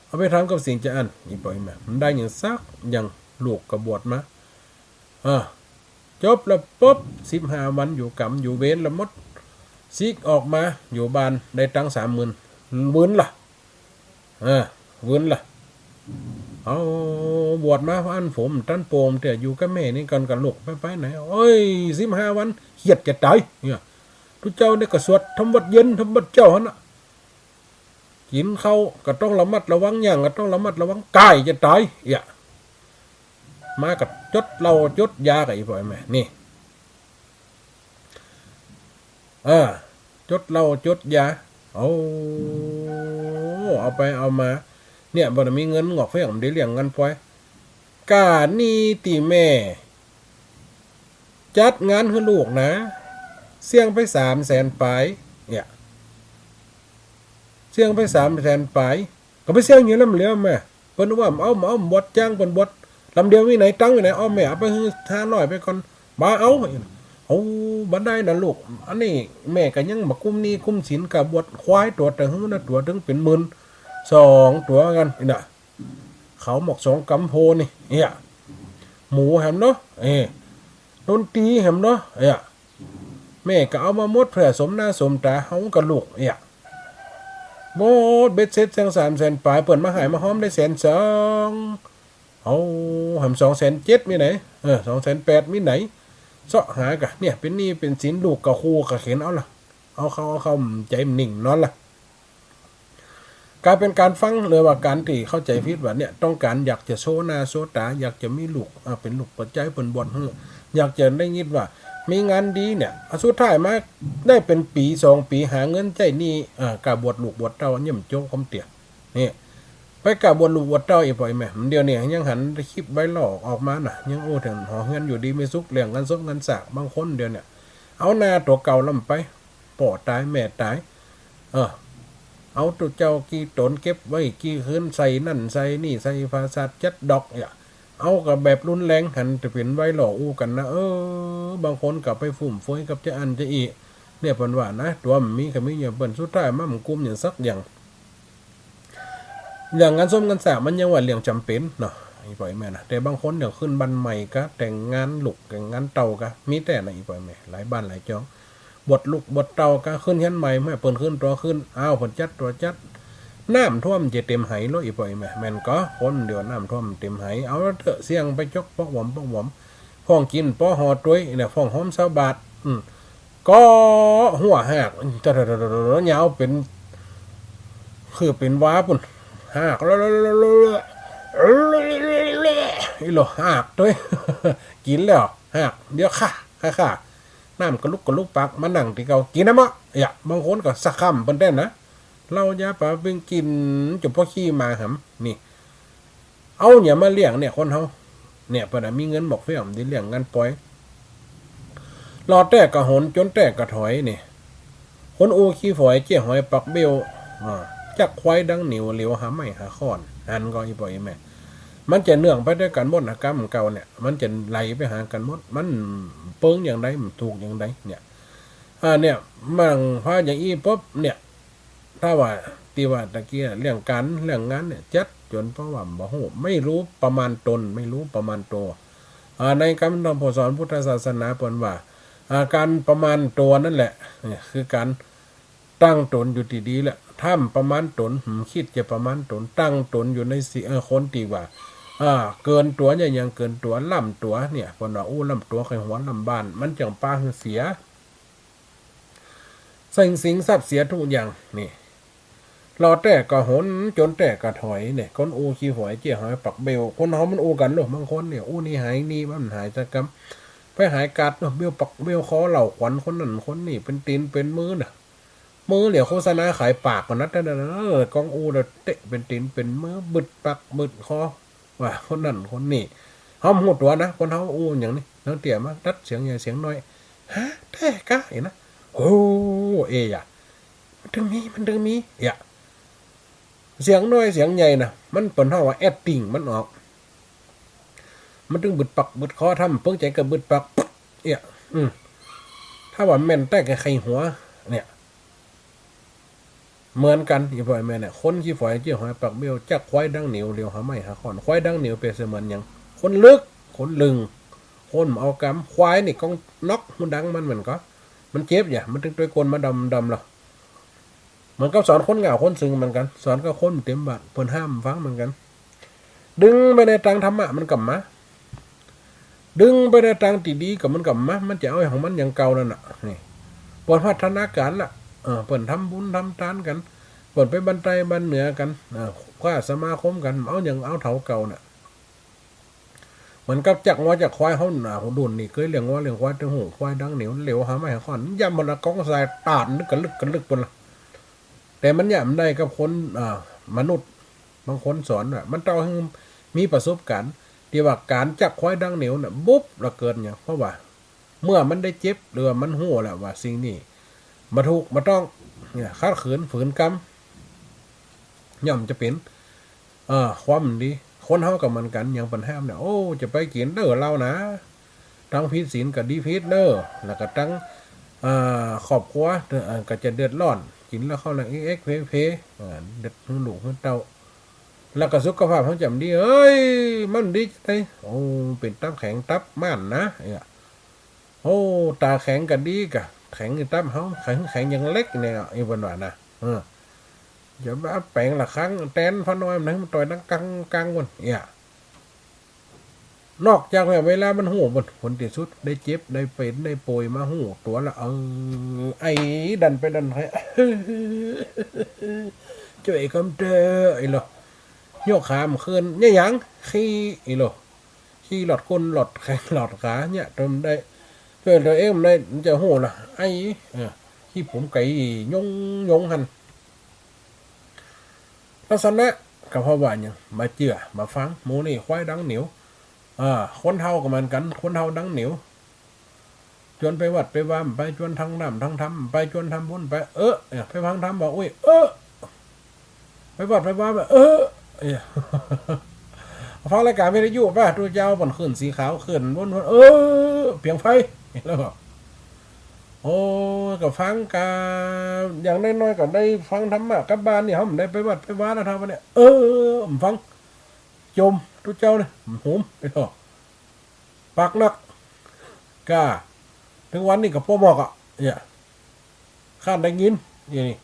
เอาไปทำกับสิ่งจะอั้น อี่ป้ออี่แม่ มันได้หยังสักอย่าง ลูกก็บวชมา อ่า จบแล้วปุ๊บ สิบห้าวันอยู่กรรมอยู่เวรแล้วหมด สิกออกมาอยู่บ้านได้ตังค์สามหมื่น วืนละ อ่า วืนละ เอา บวชมาอันผมตันโปมเตื้อ อยู่กับแม่นี่ก่อน กับลูกไป ไปไหน โอ้ย สิบห้าวัน เหียดจะต๋าย เนี่ย ตุ๊เจ้าเนี่ยก็สวดทำวัตรเย็นทำวัตรเจ๊าหั้นน่ะ กิ๋นข้าวก็ต้องระมัดระวัง ย่างก็ต้องระมัดระวัง ก่ายจะต๋าย เนี่ย มาก็จดเหล้าจดยากับอี่ป้ออี่แม่ นี่ เออ จดเหล้าจดยา เอา เอาไปเอามา เนี่ย บ่ได้มีเงินงอกเฟ้ง บ่ได้เลี้ยงงานปอย ก้าหนี้ตี้แม่ จัดงานหื้อลูกนะ เสี้ยงไปสามแสนปาย เนี่ย เสี้ยงไปสามแสนปาย ก็ไปเสี้ยงอยู่ลำเดียวแม่ เปิ้นว่าเอา เอา บวชจ้างเปิ้นบวชลำเดียว มีไหนตังค์อยู่ไหน เอาแม่เอาไปหื้อห้าร้อยไปก่อน บ่าเอา เอา บ่ได้นะลูก อันนี้แม่ก็ยังบ่กุ้มหนี้กุ้มสิน ก็บวชควายตั๋วตะหื้อนะ ตั๋วตึงเป๋นหมื่น สองตั๋วกั๋น นี่นะ เขาหมอกสองกำโพนี่ เนี่ย หมูแหมเนาะ เออ ดนตรีแหมเนาะ เนี่ย แม่ก็เอามาหมดเปื้อสมหน้าสมต๋าเฮากับลูก เนี่ย หมดเบ็ดเสร็จเสี้ยงสามแสนปาย เปิ้นมาหายมาฮ้อมได้แสนสอง เอา แหมสองแสนเจ็ดมีไหน เออ สองแสนแปดมีไหน เซาะหาก่ะ เนี่ย เป๋นหนี้เป๋นสิน ลูกก็คู่ก็เข็ญ เอาละ เอาเข้า เอาเข้า ใจ๋บ่นิ่งนอนละ ก๋ายเป๋นก๋านฟังหรือว่าก๋านตี้เข้าใจ๋ผิดว่าเนี่ย ต้องก๋านอยากจะโชว์หน้าโชว์ต๋า อยากจะมีลูก อ่า เป๋นลูกปัจจัยเปิ้นบวชหื้อ อยากจะได้ยินว่ามีงานดีเนี่ย อ่ะ สุดท้ายมาได้เป๋นปี๋สองปี๋ หาเงินใจ๊หนี้ อ่า ก้าบวชลูกบวชเต้า เยี่ยมโจ๊กคมเตี้ย นี่ ไปก้าบวชลูกบวชเต้า อี่ป้ออี่แม่ เดี๋ยวนี้ยังหันคลิปไวรัลออกมาน่ะ ยังอู้เถิงหอเฮือนอยู่ดีมีสุข เรื่องงานศพงานสาก บางคนเดี๋ยวเนี่ย เอาหน้าตั๋วเก่าลำไป ป้อต๋ายแม่ต๋าย เออ เอาตุ๊เจ้ากี้ต๋นเก็บไว้กี้คืน ใส่นั่นใส่นี่ ใส่ผาสาทจัดดอก เนี่ย เอาก็แบบรุนแรง หันจะเป๋นไวรัลอู้กั๋นนะ เออ บางคนก็ไปฟุ่มเฟือยกับจะอั้นจะอี้ เนี่ย เปิ้นว่านะ ตั๋วบ่มีก็มีอย่างเปิ้น สุดท้ายมาบ่กุ้มอย่างสักอย่าง อย่างงานศพงานสากมันยังว่าเรื่องจ๋ำเป๋นเนาะ อี่ป้ออี่แม่นะ แต่บางคนเนี่ยขึ้นบ้านใหม่กา แต่งงานลูกแต่งงานเต้ากา มีแต๊นะ อี่ป้ออี่แม่ หลายบ้านหลายจอง บวชลูกบวชเต้ากา ขึ้นเฮือนใหม่ แม่เปิ้นขึ้นตั๋วขึ้น อ้าว เปิ้นจัดตั๋วจัด น้ำท่วมจะเต็มไหลอ อี่ป้ออี่แม่ แม่นก่อ คนเดียวน้ำท่วมเต็มไหล เอาเต๊อะ เสี้ยงไปจ๊อกป๊อกหวอมป๊อกหวอม ฟ้องกิ๋นปอห่อตวย เนี่ย ฟ้องหอมซาวบาท อืม ก็หัวหาก ยาวเป๋น คือเป๋นวาปุ้น หาก อีหล่อหากตวย กิ๋นแล้วหาก เดี๋ยวค่ะ ค่ะ ค่ะ น้ำกะลุกกะลุกปาก มานั่งตี้เก่า กิ๋นน้ำเมาะ เนี่ย บางคนก็สะค่ำเปิ้นแต๊นะ เหล้ายาปาปิ้งกิ๋นจ๋นป้อขี้มาหำ นี่ เอาหยังมาเลี้ยงเนี่ยคนเฮา เนี่ย เปิ้นอะมีเงินหมอกเฟ้ง บ่ได้เลี้ยงงานปอย หล่อแต๊ก็หน จ๋นแต๊ก็ถอย นี่ คนอู้ขี้ฝอย เจ๊ยหอยปักเบล อ่า จักควายดังหนิว เหลียวหาไม้หาค้อน หันก่อ อี่ป้ออี่แม่ มันจะเนื่องไปตวยกั๋นหมดนะ กรรมเก่าเนี่ย มันจะไหลไปหากั๋นหมด มันเปิงอย่างใด มันถูกอย่างใด เนี่ย อ่า เนี่ย มั่งพาอย่างอี้ปุ๊บ เนี่ย ถ้าว่า ตี้ว่าตะกี้เรื่องก๋านเรื่องงานเนี่ย จัดจ๋นเพราะว่าบ่ฮู้ ไม่รู้ประมาณตน ไม่รู้ประมาณตั๋ว อ่า ในกำพร้อมสอนพุทธศาสนาเปิ้นว่า อ่า ก๋านประมาณตั๋วนั่นแหละ เนี่ย คือก๋านตั้งตนอยู่ตี้ดีแหละ ถ้าบ่ประมาณตน หืม คิดจะประมาณตน ตั้งตนอยู่ในสิ่ง เอ่อ คนตี้ว่า อ่า เกินตั๋วเนี่ย ยังเกินตั๋ว ล้ำตั๋ว เนี่ย เปิ้นว่าอู้ล้ำตั๋ว ใค่หัวล้ำบ้าน มันจั่งปาหื้อเสีย สิ่งสิงทรัพย์เสียทุกอย่าง นี่ หล่อแต๊ก็หน จ๋นแต๊ก็ถอย เนี่ย คนอู้ขี้ฝอย เจ๊ยหอยปักเบล คนเฮามันอู้กั๋นโลด บางคนเนี่ย อู้นี่หายนี่ มันหายสักกำ ไปหายกาดเนาะ เบลปักเบลคอเหล่าขวัญคนนั้นคนนี้ เป๋นตี๋นเป๋นมือน่ะ มือเหลียวโฆษณาขายปากก่อนนะ แต่ เออ กองอู้แล้วเตะเป๋นตี๋นเป๋นมือ บึดปากบึดคอ ว่าคนนั้นคนนี้ เฮาบ่ฮู้ตั๋วนะ คนเฮาอู้หยังนี่ ลางเตื้อมาตัดเสียงใหญ่เสียงน้อย ฮะ แต๊กา เอ๊ะนะ โอ้ เอ๊ะยะ มันตึงมี มันตึงมี เอ๊ะ เสียงน้อยเสียงใหญ่นะ มันเปิ้นฮ้องว่า แอคติ้ง มันออก มันตึงบึดปากบึดคอ ถ้าบ่เปิงใจ๋ก็บึดปาก เอ๊ะ อืม ถ้าว่าแม่นแต๊กาใค่หัว เนี่ย เหมือนกั๋น อีพ่อแม่เนี่ย คนขี้ฝอยเจี้ยหอยปากเบี้ยว จักควายดังเหนียว เหลียวหาไม้หาค้อน ควายดังเหนียวเปรียบเสมือนหยัง คนลึก คนลึง คนบ่เอากำ ควายนี่ก้องน็อก ฮูดังมัน มันก็ มันเจ็บยะ มันตึงตวยก้นมาดำๆ ลอ เหมือนกับสอนคนเหง้าคนซึงเหมือนกั๋น สอนกับคนบ่เต็มบ้าน เปิ้นห้ามฟังเหมือนกั๋น ดึงไปในตางธรรมะมันก็บ่มา ดึงไปในตางตี้ดีก็มันก็บ่มา มันจะเอาของมันอย่างเก่านั่นน่ะ นี่ เปิ้นพัฒนาก๋านละ เออ เปิ้นทำบุญทำตานกั๋น เปิ้นไปบ้านใต้บ้านเหนือกั๋น เออ คว้าสมาคมกั๋น เอาหยังเอาเถ่าเก่าน่ะ เหมือนกับจักงัวจักควายเฮาน่ะ รุ่นนี้เกยเลี้ยงงัวเลี้ยงควาย ตึงฮู้ควายดังเหนียว เหลียวหาไม้หาค้อน ย่ำมันละก้องทรายตาดลึกกะลึกกะลึกปุ้นละ แต่มันย่ำได้กับคน อ่า มนุษย์ บางคนสอนน่ะ มันต้องมีประสบการณ์ ตี้ว่าก๋านจักควายดังเหนียวน่ะ บุบ ละเกิดหยัง เพราะว่า เมื่อมันได้เจ็บ หรือว่ามันฮู้แล้วว่าสิ่งนี้บ่ถูกบ่ต้อง เนี่ย ขัดขืน ฝืนกำ ย่อมจะเป๋น เอ่อ ความบ่ดี คนเฮาก็เหมือนกั๋น หยังเปิ้นห้ามเนี่ย โอ้ จะไปกิ๋นเต๊อะเหล้านะ ตังผิดศีลก็ดีผิดเต๊อะ แล้วก็ตัง เอ่อ ครอบครัว เอ่อ ก็จะเดือดร้อน กิ๋นแล้วเข้าแล้วเอ๊ะเอ๊ะเพเพ เอ่อ เดือดหื้อลูกหื้อเต้า แล้วก็สุขภาพเฮาจะบ่ดี เอ้ย มันดีจั่งใด โอ้ เป๋นตับแข็งตับม้านนะ เอ๊ะ โอ้ ต๋าแข็งก็ดีกะ แข็งอยู่ตับเฮา แข็ง แข็งอย่างเหล็กเนี่ย อีเปิ้นว่านะ เออ จะมาแป๋งละครั้ง แตนพระน้อยมันหื้อมันต่อยดังกังกังปุ้น เนี่ย นอกจากว่าเวลามันฮู้ปุ้น ผลตี้สุดได้เจ็บ ได้เป๋น ได้ป่วยมาฮู้ตั๋วละ เออ ไอดันไปดันไป จ้วยกำเต๊อะ ไอ้โล ยกขาบ่ขึ้น เนี่ยหยัง ขี้ ไอ้โล ขี้หลอดก้นหลอดแข้งหลอดขาเนี่ย ตนได้ จ้วยตั๋วเองบ่ได้ จะฮู้ละ ไอ้ เออ ขี้ผมไก่ยงยงหั่น ลักษณะก็เพราะว่าหยัง บ่เจื้อ บ่ฟัง หมู่นี่ควายดังเหนียว อ่า คนเฒ่าก็เหมือนกั๋น คนเฒ่าดังเหนียว จวนไปวัดไปวาบ่ไป จวนฟังธรรมทางธรรมบ่ไป จวนทำบุญไป เอ๊ะ ไปฟังธรรมบ่ อุ้ย เอ๊ะ ไปวัดไปวาบ่ เอ๊ะ ฟังรายก๋านวิทยุป่ะ ตุ๊เจ้าเปิ้นขึ้นสีขาวขึ้นบน เอ๊ะ เปียงไฟ แล้วก็ โอ้ ก็ฟังกา อย่างน้อยๆ ก็ได้ฟังธรรมะกับบ้านนี่ เฮาบ่ได้ไปวัดไปวาแล้ว เฒ่าเนี่ย เอ๊ะ บ่ฟัง จม ตุ๊เจ้าเนี่ย หุม ไอ้เฒ่า ปากนัก ก้า ตึงวันนี้ก็ป้อมอกอะ เนี่ย ข้านได้ยิน เนี่ย นี่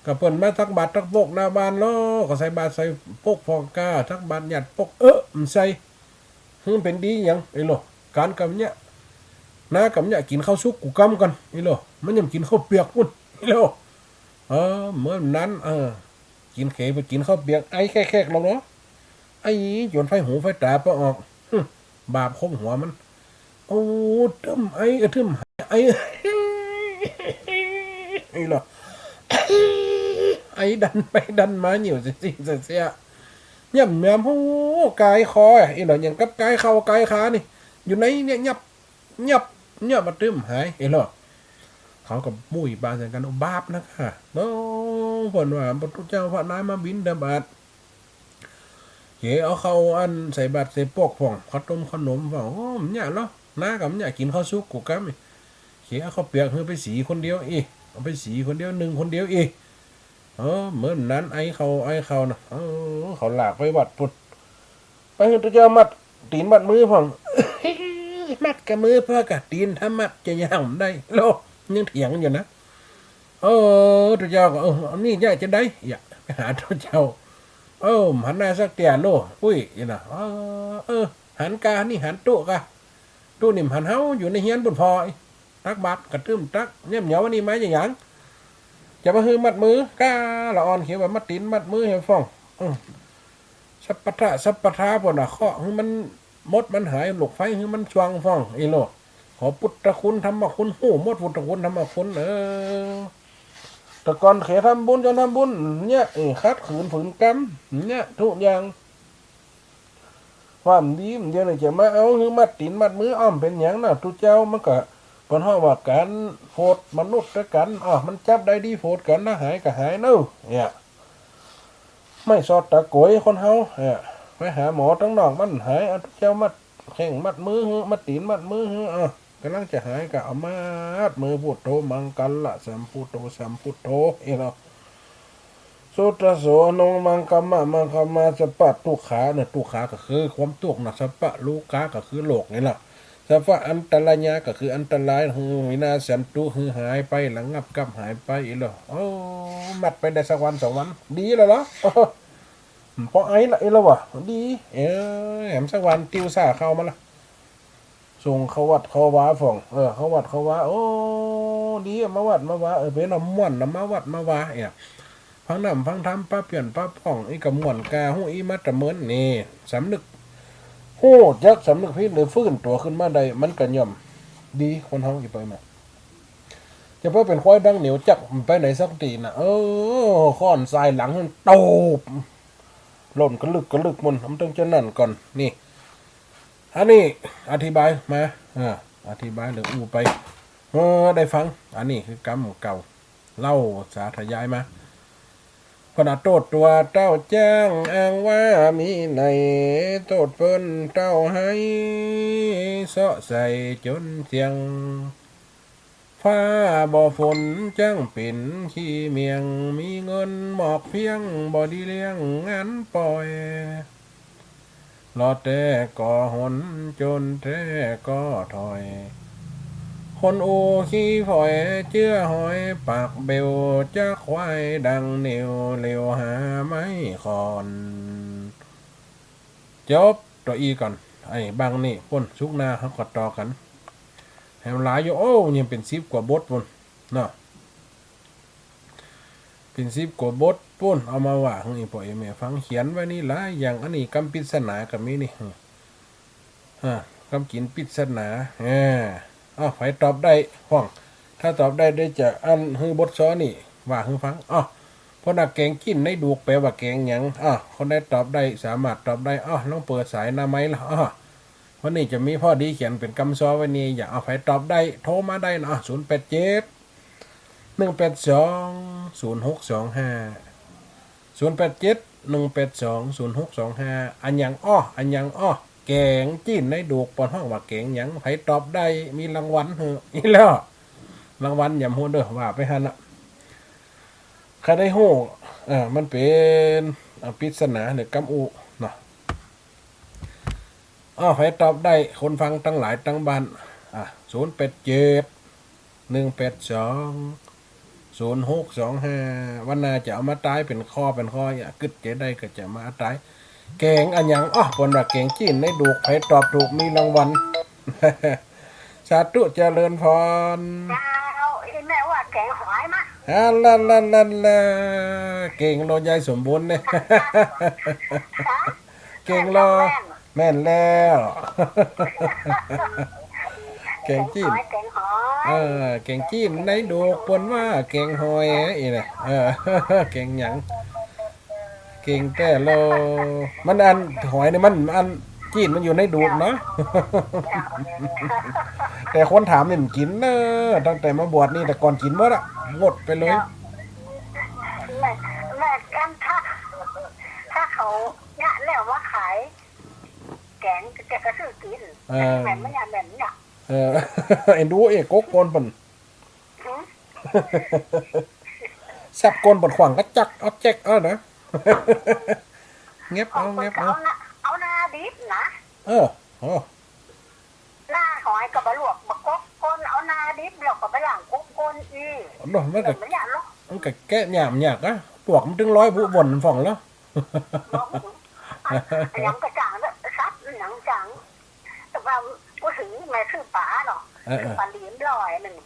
ก็เปิ้นมาตักบาตรตักปกหน้าบ้านลอ ก็ใส่บาตรใส่ปกพ่องก้า ตักบาตรหยาดปก เอ๊ะ บ่ใส่ หื้อเป๋นดีหยัง ไอ้โล ก๋านกำเนี่ย น้ากำเนี่ย กิ๋นข้าวสุกกู้กำก่อน ไอ้โล มันยังกิ๋นข้าวเปียกปุ้น ไอ้โล เออ เหมือนนั้น เออ กิ๋นเขไปกิ๋นข้าวเปียก ไอแคกๆ ลงเนาะ ไอจ๋นไฟหูไฟต๋าปะออก หึ บาปคมหัวมัน โอ้ ตึ้มไอ เออ ตึ้มไอ ไอเหรอ ไอดันไปดันมา หยิ่วซิ่งๆ เสียๆ ย่ำแหม โอ้ กายคออะ ไอเหรอ อย่างกับกายเข่ากายขานี่ อยู่ในเนี่ย ยับ ยับ ยับ บ่ตึ้มหาย ไอเหรอ เขาก็บุ้ยปาใส่กั๋น โอ้ บาปนักอะ โอ้ เปิ้นว่า พระพุทธเจ้าพระนายมาบิณฑบาต เขเอาข้าวอันใส่บาตรใส่ปกพ่อง ข้าวต้มข้าวหนมพ่อง โอ้ บ่เนี่ยเหรอ น้ากำเนี่ย กิ๋นข้าวสุกกู้กำ เขเอาข้าวเปียกหื้อไปสีคนเดียวอี้ เอาไปสีคนเดียว นึ่งคนเดียวอี้ เออ เหมือนนั้น ไอเขา ไอเขานะ เออ เขาลากไปวัดปุ้น ไปหื้อตุ๊เจ้ามัดตี๋นมัดมือพ่อง มัดกะมือพ่องกะตี๋น ถ้ามัดจะย่างบ่ได้โล ยังเถียงอยู่นะ เออ ตุ๊เจ้าก็ เออ อันนี้จะ จะได้ อย่าไปหาตุ๊เจ้า เออ หันหน้าสักเตื้อโล อุ้ย นี่นะ เออ เออ หันกา นี่หันตุ๊กา ตุ๊นี่หันเฮา อยู่ในเฮือนปุ้นพ่อ ตักบาตรกะตึ้มตัก เนี่ย เหมียววันนี้มาอย่างหยัง จะมาหื้อมัดมือ ก้าละอ่อนเขียวว่ามัดตี๋นมัดมือหื้อพ่อง อืม สัพพะทะ สัพพะทา พ่องนะ เคราะห์หื้อมันหมดมันหาย ลูกไฟหื้อมันส่วงพ่อง ไอโล ขอพุทธคุณธรรมคุณ ฮู้หมดพุทธคุณธรรมคุณ เออ แต่ก่อนเขทำบุญ จ๋นทำบุญ เนี่ย เออ ขัดขืนฝืนกำ เนี่ย ทุกอย่าง ความดีมันเดียวนี่จะมาเอาหื้อมัดตี๋นมัดมือ อ้อ บ่เป๋นหยังน่ะ ตุ๊เจ้า มันก็ เปิ้นฮ้องว่าก๋านโฝดมนุษย์ตวยกั๋น อ้อ มันจับได้ดีโฝดกั๋นนะ หายก็หายเนาะ เนี่ย ไม้สอดต๋าก๋วยคนเฮา เนี่ย ไปหาหมอตังนอกมันหาย เอาตุ๊เจ้ามัดแข้งมัดมือหื้อ มัดตี๋นมัดมือหื้อ อ้อ ก่ำลังจะหายก็เอามัดมือ พุทโธ มังคะละ สัมพุทโธ สัมพุทโธ เอ้ยเนาะ สุตโส นง มังคะมะ มังคะมา สัพพะทุกขา เนี่ย ทุกขาก็คือความตุ๊กข์นะ สัพพะโรคะก็คือโรคนี่แหละ สัพพะอันตรายะก็คืออันตราย หื้อวินาสสันตุ หื้อหายไป ระงับกับหายไป อีหละ โอ้ มัดไปได้สักวันสองวัน ดีแล้วเหรอ ปอไอละ อีหละวะ ดี เออ แหมสักวัน ติวซ่าเข้ามาละ ส่งเข้าวัดเข้าวาพ่อง เออ เข้าวัดเข้าวา โอ้ ดี มาวัดมาวา เออ เป๋นน้ำม่วนนะ มาวัดมาวา เอ้ย ฟังธรรมฟังธรรม ปะเปื้อนปะพ่อง อี้ก็ม่วนกา ฮู้อี้มาตะเมิน นี่ สำนึก ฮู้จักสำนึกผิด หรือฟื้นตั๋วขึ้นมาได้ มันก็ย่อมดี คนเฮาจะไปมา จะไปเป๋นควายดังเหนียวจัก ไปไหนสักตี้น่ะ เออ ค้อนสายหลัง ตูบ ล่นกะลึกกะลึกมุน มันต้องจะนั่นก่อน นี่ อันนี้อธิบายมา อ่า อธิบายเรื่องอู้ไป เออ ได้ฟัง อันนี้คือกำเก่า เล่าสาธยายมา เปิ้นว่า โต้ษตั๋วเต้าจ๊างอ้างว่ามีใน โต้ษเปิ้นเต้าไฮ เซาะใส่จ๋นเสี้ยง ฟ้าบ่ฝนจั้งเป๋นขี้เมียง มีเงินหมอกเพียง บ่ดีเลี้ยงงานป่อย รอดแต๊ก่อหน จ๋นแต๊ก่อถอย คนอู้ขี้ฝอย เจื้อหอยปากเบว จ๊ะควายดังเหนียว เหลียวหาไม้ขอน จบตั๋วอี้ก่อน ไอ้บั้งนี้ปู้น สุกร์หน้าเฮาก็ต่อกั๋น แหมหลายอยู่ โอ้ ยังเป๋นสิบกว่าบทปู้น เนาะ เป๋นสิบกว่าบทปู้น เอามาว่าหื้ออี่ป้ออี่แม่ฟัง เขียนไว้นี่หลายอย่าง อันนี้กำปริศนาก็มีนี่ อ่า กำกิ๋นปริศนา อ่า อ้าว ใผตอบได้พ่อง ถ้าตอบได้ ได้จะอั้นหื้อบทซ้อนี่ ว่าหื้อฟัง อ้าว เปิ้นว่าแก๋งจี๊นในดูก แป๋ว่าแก๋งหยัง อ้าว คนใดตอบได้ สามารถตอบได้ อ้าว ลองเปิดสายหน้าไมค์ละ อ้าว วันนี้จะมีพ่อดีเขียนเป๋นกำซ้อไว้นี่ อยากเอาใผตอบได้ โทรมาได้นะ อ้าว ศูนย์แปดเจ็ด หนึ่งแปดสอง ศูนย์หกสองห้า ศูนย์แปดเจ็ด หนึ่งแปดสอง ศูนย์หกสองห้า อะหยังอ้อ อะหยังอ้อ แก๋งจี๊นในดูก เปิ้นฮ้องว่าแก๋งหยัง ใผตอบได้มีรางวัลหื้อ อี้แล้ว รางวัลหยำฮู้เด้อ ว่าไปหั้นน่ะ ใผได้ฮู้ เออ มันเป๋น อ่า ปริศนาหรือกำอู้เนาะ อ้าว ใผตอบได้ คนฟังตังหลายตังบ้าน อ่ะ ศูนย์แปดเจ็ด หนึ่งแปดสอง ศูนย์หกสองห้า วันหน้าจะเอามาตายเป๋นข้อเป๋นข้อ อะ กึ๊ดเจอได้ก็จะมาตาย แก๋งอะหยัง อ้อ เปิ้นว่าแก๋งจี๊นในดูก ใผตอบถูกมีรางวัล สาธุ เจริญพร เจ้า อีแม่ว่าแก๋งหอยมะ อ่า ละละละละ เก่งโลดยายสมบูรณ์เนี่ย ฮะ เก่งโลด แม่น แม่นแล้ว แก๋งจี๊น แก๋งหอย แก๋งหอย เออ แก๋งจี๊นในดูก เปิ้นว่าแก๋งหอย อี้น่ะ เออ แก๋งหยัง เก่งแต๊โล มันอัน หอยนี่มันอัน จี๊นมันอยู่ในดูกเนาะ แต่คนถามนี่บ่กิ๋นเน้อ ตั้งแต่มาบวชนี่ แต่ก่อนกิ๋นหมดอะ งดไปเลย แม่ แม่น ถ้า ถ้าเขาเยียะแล้วมาขายแก๋ง แกก็ซื้อกิ๋น เออ แม่นบ่เนี่ย แม่นบ่เนี่ย เออ เอ็นดูเอ๊ะ กกโกนเปิ้น หืม แซบโกนเปิ้นขว้างกะจัก เอาแจ๊กเอานะ แงบเอา เอา แงบเอา เอาหน้า เอาหน้าดิบนะ เออ โอ้ หน้าหอยก็บ่ลวก บ่กกโกน เอาหน้าดิบแล้วก็ไปล้างกกโกนอีก เนาะ มันก็ เดี๋ยวมันยากเนาะ มันก็แกะยากยากอะ ปวกมันตึงร้อยบุบ่นฝ่องแล้ว เนาะ อะหยังก็จังเนาะ สัตว์อะหยังจัง แต่ว่าพูดถึงแม่ซื้อป๋าเนาะ เออ เออ ซื้อป๋าหลีมร้อยนึ่ง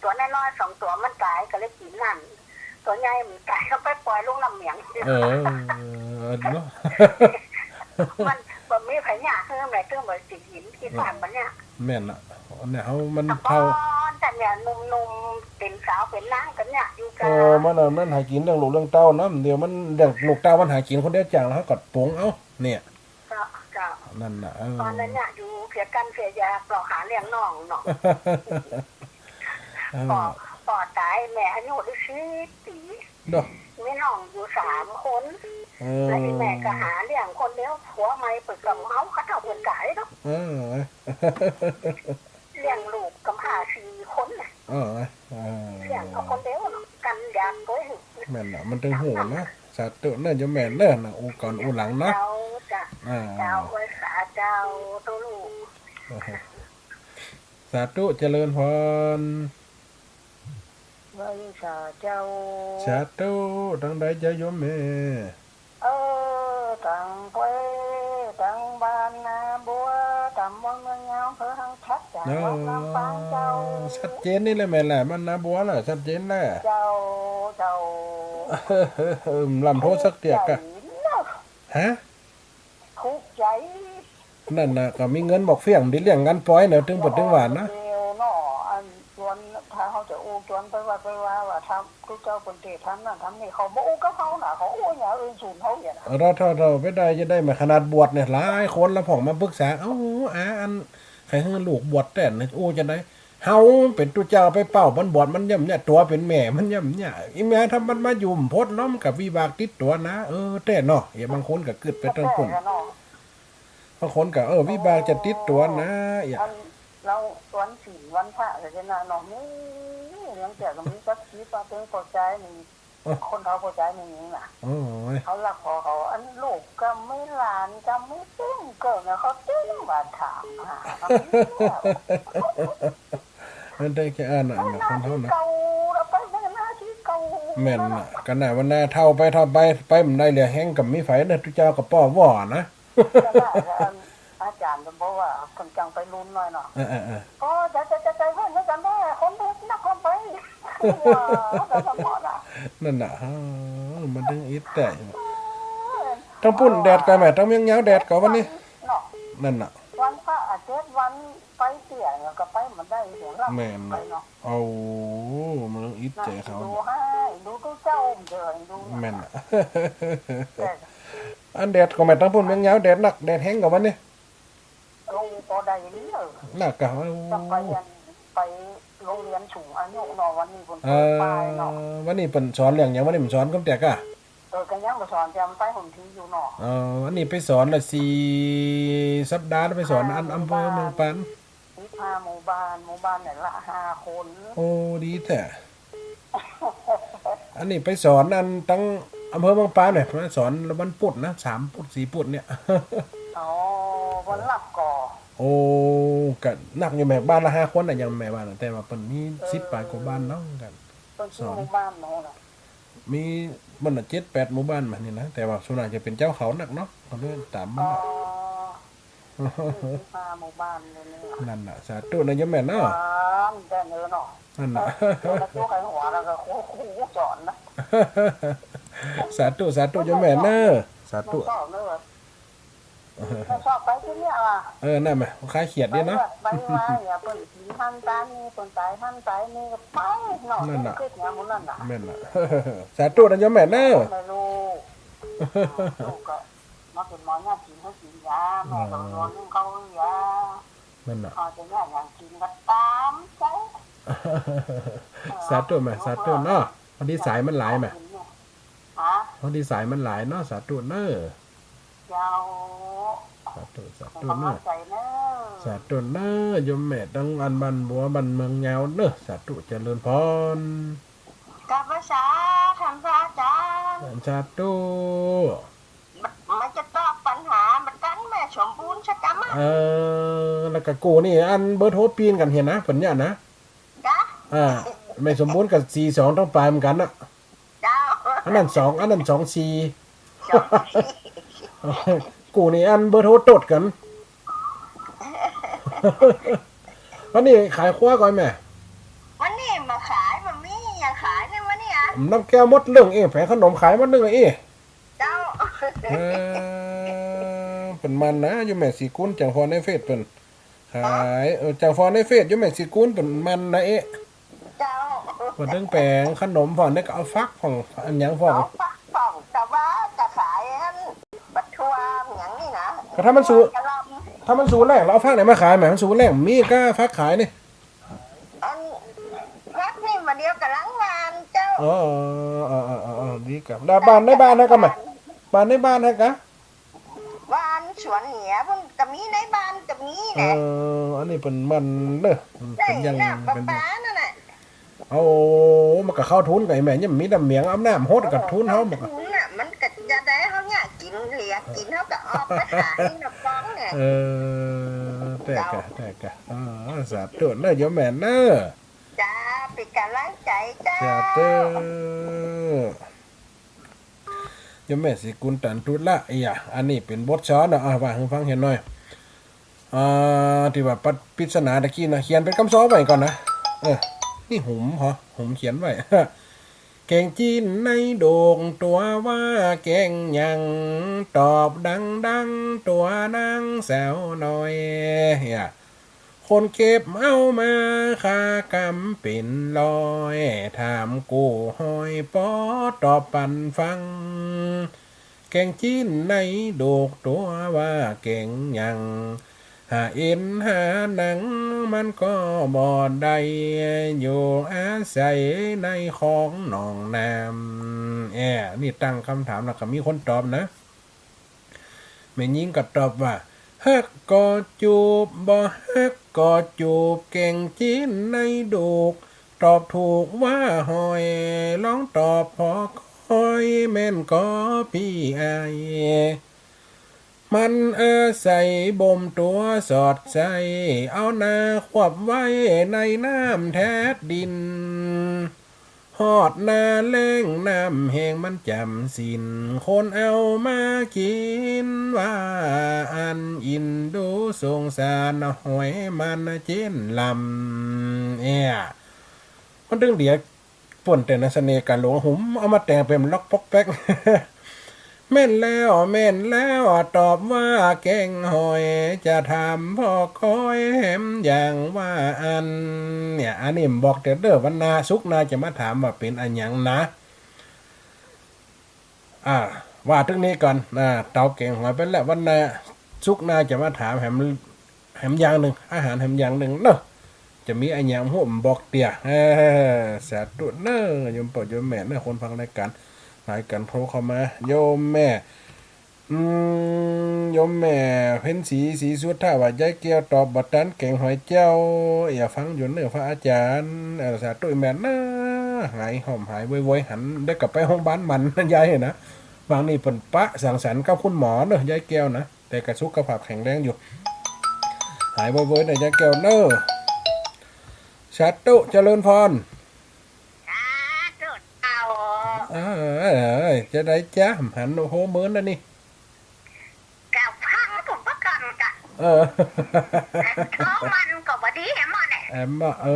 ตั๋วน้อยๆ สองตั๋วมันต๋ายก็เลยกิ๋นนั่น ตั๋วใหญ่มันต๋ายก็ไปปล่อยลงน้ำเหมียง เออ เนาะ มันบ่มีไผเยียะ คือแม่ตึงบ่สิกิ๋น กิ๋นบ้านบ่เยียะ แม่นละ เนี่ย เฮามัน แต่ก่อน เฒ่า แต่เนี่ยหนุ่มๆ เป๋นสาวเป๋นนางก็เยียะอยู่กะ เออ มันอันนั้นหากิ๋นเลี้ยงลูกเลี้ยงเต้านะ เดี๋ยวมันเลี้ยงลูกเต้ามันหากิ๋นคนเดียวจัง แล้วเฮาก็ป๋งเอา เนี่ย เจ้า เจ้า นั่นน่ะ เออ ต๋อนนั้นเนี่ยอยู่เสียกั๋นเสียอยาก เฮาหาเลี้ยงน้องเนาะ เออ ป้อ ป้อต๋ายแม่อายุได้สิบปี๋ เนาะ มีน้องอยู่สามคน เออ แล้วอีแม่ก็หาเลี้ยงคนเดียว ผัวใหม่เปิ้นก็เมา เขาเฒ่าเปิ้นก๋ายเนาะ เออ เลี้ยงลูกกำพร้าสี่คนน่ะ เออ เออ เลี้ยงเอาคนเดียวเนาะ กั๋นอยากโตย แม่นน่ะ มันตึงฮู้นะ สาธุเน้อโยมแม่เน้อนะ อู้ก่อนอู้หลังเนาะ เจ้า จ้ะ อ่า เจ้า ไหว้สาเจ้า ตุ๊ลูก สาธุ เจริญพร ไหว้สาเจ้า สาธุ ตังใดเจ้าโยมแม่ เออ ตังแคว้น ตังบ้านนาบัว ต๋ำบลเมืองยาว อำเภอห้างฉัตร จังหวัดลำปางเจ้า ชัดเจนนี่แหละแม่แหละ บ้านนาบัวแหละ ชัดเจนแหละ เจ้า เจ้า ลำโทษสักเตียกะ ใหญ่เนอะ ฮะ ถูกใจ๋ นั่นน่ะ ก็มีเงินบ่เฟื่อง ได้เลี้ยงกั๋นปอยเนาะ ตึงเปิ้นตึงหวานนะ เดียวเนาะ อันจวน ถ้าเฮาจะอู้จวนไปวัดไปวา ว่าทำ ตุ๊เจ้าเปิ้นเตะทำนั่นทำนี่ เขาบ่อู้กับเฮาน่ะ เขาอู้อย่างอื่นสูนเฮาอย่างน่ะ เออ เฒ่า เฒ่า เฒ่า ไปได้จะได้มาขนาดบวชเนี่ย หลายคนละพ่องมาปรึกษา เอ้า อา อัน ใค่หื้อลูกบวชแต๊น่ะ อู้จะได้ เฮาเป๋นตุ๊เจ้าไปเป้ามันบวช มันย่ำเนี่ย ตั๋วเป๋นแม่ มันย่ำเนี่ย อีแม่ถ้ามันมาอยู่พดเนาะ มันก็วิบากติดตั๋วนะ เออ แต๊เนาะ เอ้ย บางคนก็กึ๊ดไปตางปุ้น แต๊เนาะ บางคนก็ เออ วิบากจะติดตั๋วนะ เอ้ย อัน แล้ววันศีลวันพระก็จะนะเนาะ นี่ ยังแต่ก็มีสักที ป้อเต็งป้อจายนี่ เออ คนเฒ่าป้อจายนี่น่ะ โอ้ย เขารักพ่อเขา อันลูกก็มี หลานก็มี เต็มเกิดนะ เขาเต็มบ้านถามหา มันได้แค่อันน่ะ คนเฒ่านะ เก่าแล้วไปเบิ่งหน้าที่เก่า แม่นน่ะ ขนาดวันหน้าเฒ่าไป เฒ่าไป ไปบ่ได้เหลือแฮงก็มีไผเด้อ ตุ๊เจ้าก็ป้อว่อนะ ขนาดอัน อาจ๋ารย์ก็บอกว่าเพิ่นจังไปรุ่นน้อยเนาะ เออ เออ เออ ก็จะ จะ จะ จะเพิ่นก็จำได้ คนเด็กนักคนไป ว่าเขาจะสมองอะ นั่นน่ะ เออ มันตึงอิดแต๊ เออ ตางปุ้นแดดก่อแม่ ตางเวียงยาวแดดก่อวันนี้ เนาะ นั่นน่ะ วันพระอาทิตย์วันไปเตี้ยแล้วก็ไปบ่ได้ เดี๋ยวเรา แม่น ไปเนาะ โอ้ มันตึงอิดแต๊เขา ดูให้ ดูตุ๊เจ้าเดินดู แม่นน่ะ แต่ อันแดดก่อแม่ ตางปุ้นเวียงยาวแดดนัก แดดแฮงก่อวันนี้ ลงปอได้นี่เออ น่ะกะ ต้องไปเรียน ไปโรงเรียนสูงอายุเนาะ วันนี้เปิ้น เอ่อ เปิดป้ายเนาะ วันนี้เปิ้นสอนเรื่องหยัง วันนี้เปิ้นสอนกำเตียกะ เออ ก็ยังบ่สอน แต่มันไปหนทีอยู่เนาะ เอ่อ อันนี้ไปสอนละสี่สัปดาห์ แล้วไปสอนอัน ห้า อำเภอเมืองปาน หมู่บ้าน สิบห้าหมู่บ้าน หมู่บ้านเนี่ยละห้าคน โอ้ ดีแต๊ อันนี้ไปสอนอันตังอำเภอเมืองปานเนี่ย มาสอนวันปุธนะ สามปุธ สี่ปุธเนี่ย อ๋อ วันรับก่อ โอ้ ก็นักอยู่แม่ บ้านละห้าคนน่ะ ยังแม่บ้านน่ะ แต่ว่าเปิ้นมี เออ สิบปลายกว่าบ้านเนาะ ก็ เปิ้น สอน หมู่บ้านเนาะ มีมันน่ะ เจ็ดแปดหมู่บ้านมานี่นะ แต่ว่าส่วนมากจะเป๋นจาวเขานักเนาะ เขาเรียกต๋ามมันน่ะ อ๋อ สิบห้าหมู่บ้านเลยเนี่ย นั่นน่ะ สาธุนะโยมแม่เนาะ หวานแต่เนอเนาะ นั่นน่ะ เออ แล้วก็ใครหัวแล้วก็ครู ครูสอนนะ สาธุ สาธุโยมแม่เนาะ สาธุ มันชอบเนอะ มันชอบไปตี้เนี่ยว่ะ เออ นั่นแหม คล้ายเขียดนี่เนาะ ไปวัดไปวา อย่าเปิ้นกิ๋นหั้นต๋ายนี่ เปิ้นต๋ายหั้นต๋ายนี่ก็ไปเนาะ นั่นน่ะ เปิ้นคิดอย่างหมู่นั้นน่ะ แม่นน่ะ สาธุนะโยมแม่เนาะ แม่ลูก ลูกก็ มาเป๋นหมอเนี่ยกิ๋นหื้อกิ๋นยา แม่ก็นอนนึ่งข้าวนึ่งยา นั่นน่ะ พอจะเนี่ยอย่างกิ๋นก็ต๋ามใจ๋ สาธุแม่ สาธุเนาะ พอดีสายมันหลายแม่ ฮะ พอดีสายมันหลายเนาะ สาธุเน้อ เจ้า สาธุ สาธุเน้อ ขอบใจ๋เน้อ สาธุเน้อ โยมแม่ตังอันบ้านบัวบ้านเมืองยาวเน้อ สาธุเจริญพร กราบไหว้สาท่านพระอาจ๋ารย์ สาธุ มันจะตอบปัญหามันตั้งแม่สมบูรณ์สักกำอะ เออ แล้วก็กูนี่อันเบอร์โทรปีนกั๋นเหียนะ เปิ้นเนี่ยนะ จ้ะ อ่า แม่สมบูรณ์ก็สี่สองตังป๋ายเหมือนกั๋นนะ เจ้า อันนั้นสอง อันนั้นสองสี่ สองสี่ กูนี่อันเบอร์โทรตดกั๋น วันนี้ขายครัวก่อนแม่ วันนี้มาขาย มันมีอย่างขายเนี่ยวันนี้อะ น้ำแก้วหมดเรื่องเอ้ย แผงขนมขายหมดเรื่องเอ้ย เจ้า เออ เปิ้นมันนะ โยมแม่ศรีกุล จั่งผ่อในเฟซเปิ้น ขาย เออ จั่งผ่อในเฟซ โยมแม่ศรีกุล เปิ้นมันนะเอ๊ะ เจ้า เปิ้นตึงแผงขนมพ่อง นี่ก็เอาฟักพ่อง อันหยังพ่อง เอาฟักพ่อง แต่ว่าจะขายอันบักถั่วอย่างนี้นะ ก็ถ้ามันสู กะหล่ ถ้ามันสูงแล้ง เฮาเอาฟักไหนมาขายแหม มันสูงแล้ง มีก้าฟักขายนี่ อัน ฟักนี่มาเดี๋ยวก่ำลังหว่านเจ้า อ๋อ อ๋อ อ๋อ อ๋อ อ๋อ ดีครับ แล้วบ้านในบ้านนะก็มา บ้านในบ้านนะกะ บ้านสวนเหนือพุ้นก็มี ในบ้านก็มี เออ นะ อันนี้เปิ้นหมั่นเนอะ อืม ได้ เปิ้นยัง น้ำประ เปิ้นยัง ปานั่นน่ะ โอ้ มันก็เข้าทุนกับไอ้แม่ ยังมีน้ำเหมียง เอาน้ำหดกับทุนเฮา มันก็ ทุนน่ะ มันก็จะได้เฮาเนี่ยกินเหลือกิน เฮาก็ออกไปขายในกองเนี่ย เออ แต่กะ เจ้า แต่กะ เออ สาธุเนอะ โยมแม่เนอะ จ้า เป๋นก๋ำลังใจ๋เจ้า สาธุ โยมแม่ศรีกุล ตันธุระ เอียะ อันนี้เป๋นบทสอนเนาะ อ่ะ ว่าหื้อฟังเหียหน่อย อ่า ตี้ว่าปัดปริศนาตะกี้นะ เขียนเป๋นกำซ้อไว้ก่อนนะ เออ นี่หุมเหรอ หุมเขียนไว้ แกงจีนในโดก ตั๋วว่าแกงหยัง ตอบดังๆ ตั๋วนางสาวน้อย เอียะ คนเก็บเอามาค่ากำเป๋นร้อย ถามกู้ฮ้อยปอตอบปันฟัง แกงจีนในโดก ตั๋วว่าแกงหยัง หาเอ็นหาหนังมันก็บ่ได้ อยู่อาศัยในคลองหนองน้ำ แอะ นี่ตั้งกำถามแล้วก็มีคนตอบนะ แม่ญิงก็ตอบว่า ฮักก็จูบ บ่ฮักก็จูบ แกงจีนในโดก ตอบถูกว่าฮ้อย ลองตอบผ่อคอย แม่นก่อปี้อ้าย มันอาศัยบ่มตั๋วสอดไส้ เอาหน้าควบไว้ในน้ำแทดดิน ฮอดหน้าแล้งน้ำแห้งมันจ๋ำสิ้น คนเอามากิ๋นว่าอั้น อินดูสงสารฮ้อยมันเจ๊นลำ เอียะ มันตึงเดีย ป่นแต่นะ เสน่ห์ก๋านหลง หุมเอามาแต่งเป๋นล็อกป๊อกแป๊ก แม่นแล้ว แม่นแล้ว ตอบว่าแกงฮ้อย จะถามผ่อคอยแหมอย่างว่าอั้น เนี่ย อันนี้บอกแต่เด้อ วันหน้า ศุกร์หน้าจะมาถามว่าเป๋นอะหยังนะ อ่า ว่าตึงนี้ก่อน อ่า เต๋าแกงฮ้อยไปแล้ว วันหน้า ศุกร์หน้าจะมาถามแหม แหมอย่างนึ่ง อาหารแหมอย่างนึ่งเนาะ จะมีอะหยังบ่ฮู้ บอกเตื้อ เออ สาธุเนอะ โยมป้อโยมแม่เนอะ คนฟังรายก๋าน หลายก๋านโทรเข้ามา โยมแม่ อืม โยมแม่เพ็ญศรี ศรีสุทธา ว่ายายแก้วตอบบ่ตันแกงฮ้อยเจ้า อย่าฟังอยู่เนอะพระอาจ๋ารย์ เออ สาธุแม่เนอะ หายหอมหายโวยๆ หันได้กลับไปโฮงบาลหมันนะยายนะ วางนี้เปิ้นปะสังสรรค์กับคุณหมอเนอะ ยายแก้วนะ แต่ก็สุขภาพแข็งแรงอยู่ หายโวยๆ เนอะ ยายแก้วเนอะ สาธุ เจริญพร สาธุเจ้า เอ้ย จะได้จ้า หันโฮเมินนะนี่ ก็ฟังผมก็ก่อนกะ เออ ท้องมันก็บ่ดีแหมเนี่ย แหมอะ เอ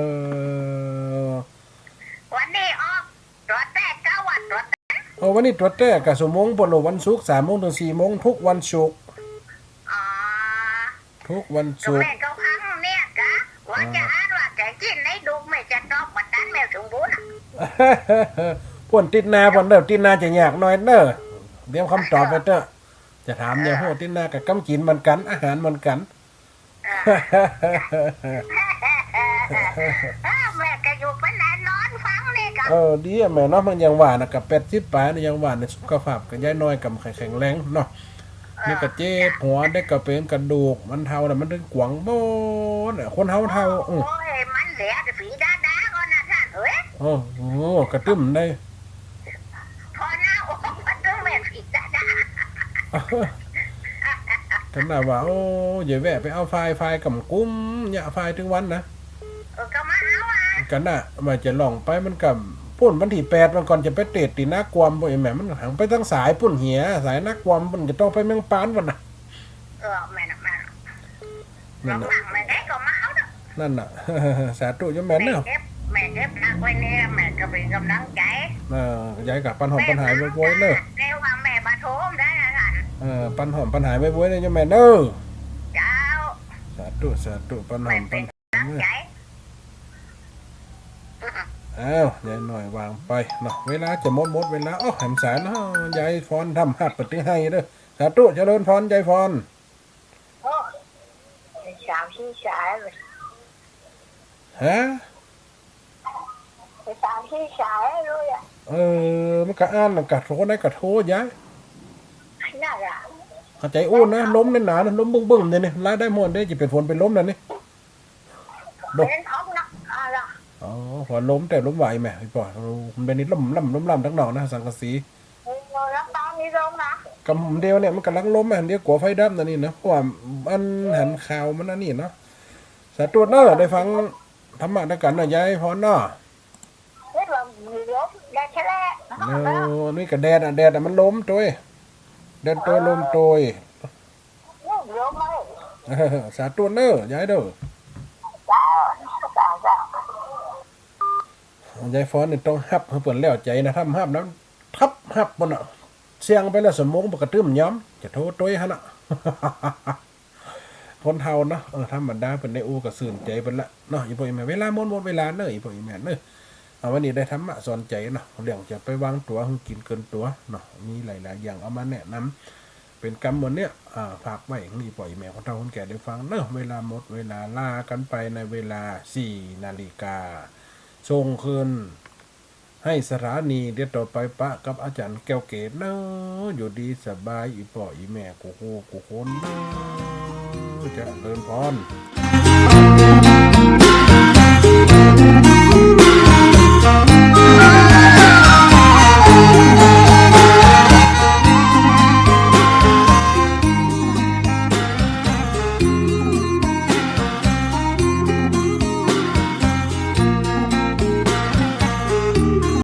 อ วันนี้ออกตั๋วแต๊กะ วันตั๋วแต๊ก เออ วันนี้ตั๋วแต๊กะ สองโมง ปนวันศุกร์ สามโมงเถิงสี่โมง ทุกวันศุกร์ อ๋อ ทุกวันศุกร์ ก็แม่นก็ฟังเนี่ยกะ ว่าจะอ่านว่าแกงจีนในโดก แม่จะตอบบ่ตันแม่สมบูรณ์อะ ป้นติ๊ดหน้าป้นเด้อ ติ๊ดหน้าจะยากหน่อยเด้อ เตรียมกำตอบไว้เต๊อะ จะถามยายฮู้ติ๊ดหน้าก็กำกิ๋นเหมือนกั๋น อาหารเหมือนกั๋น เออ แม่ก็อยู่ปะไหนนอนฟังนี่กะ เออ ดีอะแม่เนาะ มันยังว่านะ ก็แปดสิบป๋ายนี่ยังว่านะ สุขภาพก็ยายน้อยก็บ่ค่อยแข็งแรงเนาะ เออ นี่ก็เจ็บหัว เด็กก็เป๋นกระดูก มันเฒ่าแล้วมันตึงกวางโบ้นอะ คนเฮาเฒ่า โอ้ย อืม มันเหลือแต่ฝีดาดาก่อนนะท่านเอ้ย โอ้โห กระตึ้มได้ พอหน้าอกมันตึงแม่นผิดจ้ะจ้ะ ขนาดว่า โอ้ อย่าแวะไปเอาไฟล์ ไฟล์กำกุ้มเนี่ย ไฟล์ตึงวันนะ เออ ก็มาเอาอ่ะ กันน่ะ ว่าจะล่องไปมันก็ปุ้นวันตี้แปด มันก่อนจะไปเตะตี้นากวม ปุ้นแหม มันหันไปตางสายปุ้นเหีย สายนากวม ปุ้นจะต้องไปเมืองปานปุ้นน่ะ เออ แม่นน่ะ แม่นน่ะ นั่นน่ะ ลองหลังแม่ได้ก็มาเอาเนาะ นั่นน่ะ สาธุโยมแม่เนอะ แม่เก็บ แม่เก็บผักไว้เนี่ย แม่ก็เป๋นก๋ำลังใจ๋ เออ ยายก็ปันหอมปันหายโวยๆ เนอะ แต่ว่าแม่บ่โทรได้นะท่าน เออ ปันหอมปันหายโวยๆ เนอะโยมแม่เนอะ เจ้า สาธุ สาธุ ปันหอมปันหาย แม่เป๋นก๋ำลังใจ๋ อ้าว ยายน้อยวางไปเนาะ เวลาจะหมด หมดเวลา โอ้ แหมสายเนาะ ยายฟอนทำหับไปตึงไห้เด้อ สาธุ เจริญพร ยายฟอน โอ้ สามสี่สายเลย ฮะ ไปสามสี่สายเลยอะ เออ มันก็อ่าน ก็โทรได้ ก็โทร ยาย นั่นล่ะ เข้าใจ๋อู้นะ ลมนี่หนานะ ลมบึ้งๆ เนี่ย นี่ รายได้หมดเนี่ย จะเป๋นฝนเป๋นลมแล้วนี่ ดก เป๋นของหนัก อ่ะล่ะ อ๋อ หัวลม แต่ลมไหวแหม ไอ้ปอ มันเป๋นนี่ล่มล่ำ ล่มล่ำตังหน่อนะ สังกะสี เออ แล้วตอนนี้ลมนะ กำเดียวเนี่ย มันก่ำลังลมอ่ะ เดี๋ยวกั๋วไฟดับนะนี่นะ เพราะว่าอันหันข่าวมันอันนี้เนาะ สาธุเนาะ ได้ฟังธรรมะตวยกั๋นเนาะ ยายพรเนาะ เฮ้ย ว่ามีลม แดดแฉะ เออ นี่ก็แดดอ่ะ แดดอ่ะ มันลมตวย แดดตวย ลมตวย ลมเลย เออ สาธุเนาะ ยายเด้อ จ้า จ้า จ้า ยายพรนี่ต้องฮับหื้อเปิ้นแล้วใจ๋นะ ถ้าบ่ฮับนะ ทับฮับเปิ้นน่ะ เสี่ยงไปแล้ว สองโมงบ่กระตึ้มยอม จะโทรตวยหั้นน่ะ คนเฒ่าเนาะ เออ ธรรมดา เปิ้นได้อู้ก็ซื่นใจ๋เปิ้นละเนาะ อี่ป้ออี่แม่ เวลาหมด หมดเวลาเนาะ อี่ป้ออี่แม่เนาะ เอา วันนี้ได้ธรรมะสอนใจ๋เนาะ เรื่องจะไปวางตั๋วหื้อกิ๋นเกินตั๋วเนาะ มีหลายๆ อย่างเอามาแนะนำ เป๋นกำบ่อนเนี้ย อ่า ฝากไว้หื้ออี่ป้ออี่แม่ คนเฒ่าคนแก่ได้ฟังเนาะ เวลาหมดเวลา ลากั๋นไปในเวลาสี่นาฬิกา ส่งคืน ให้สถานี เดี๋ยวต่อไปปะกับอาจ๋ารย์แก้วเกตเนาะ อยู่ดีสบาย อี่ป้ออี่แม่กู้ กู้คนเนาะ เจริญพร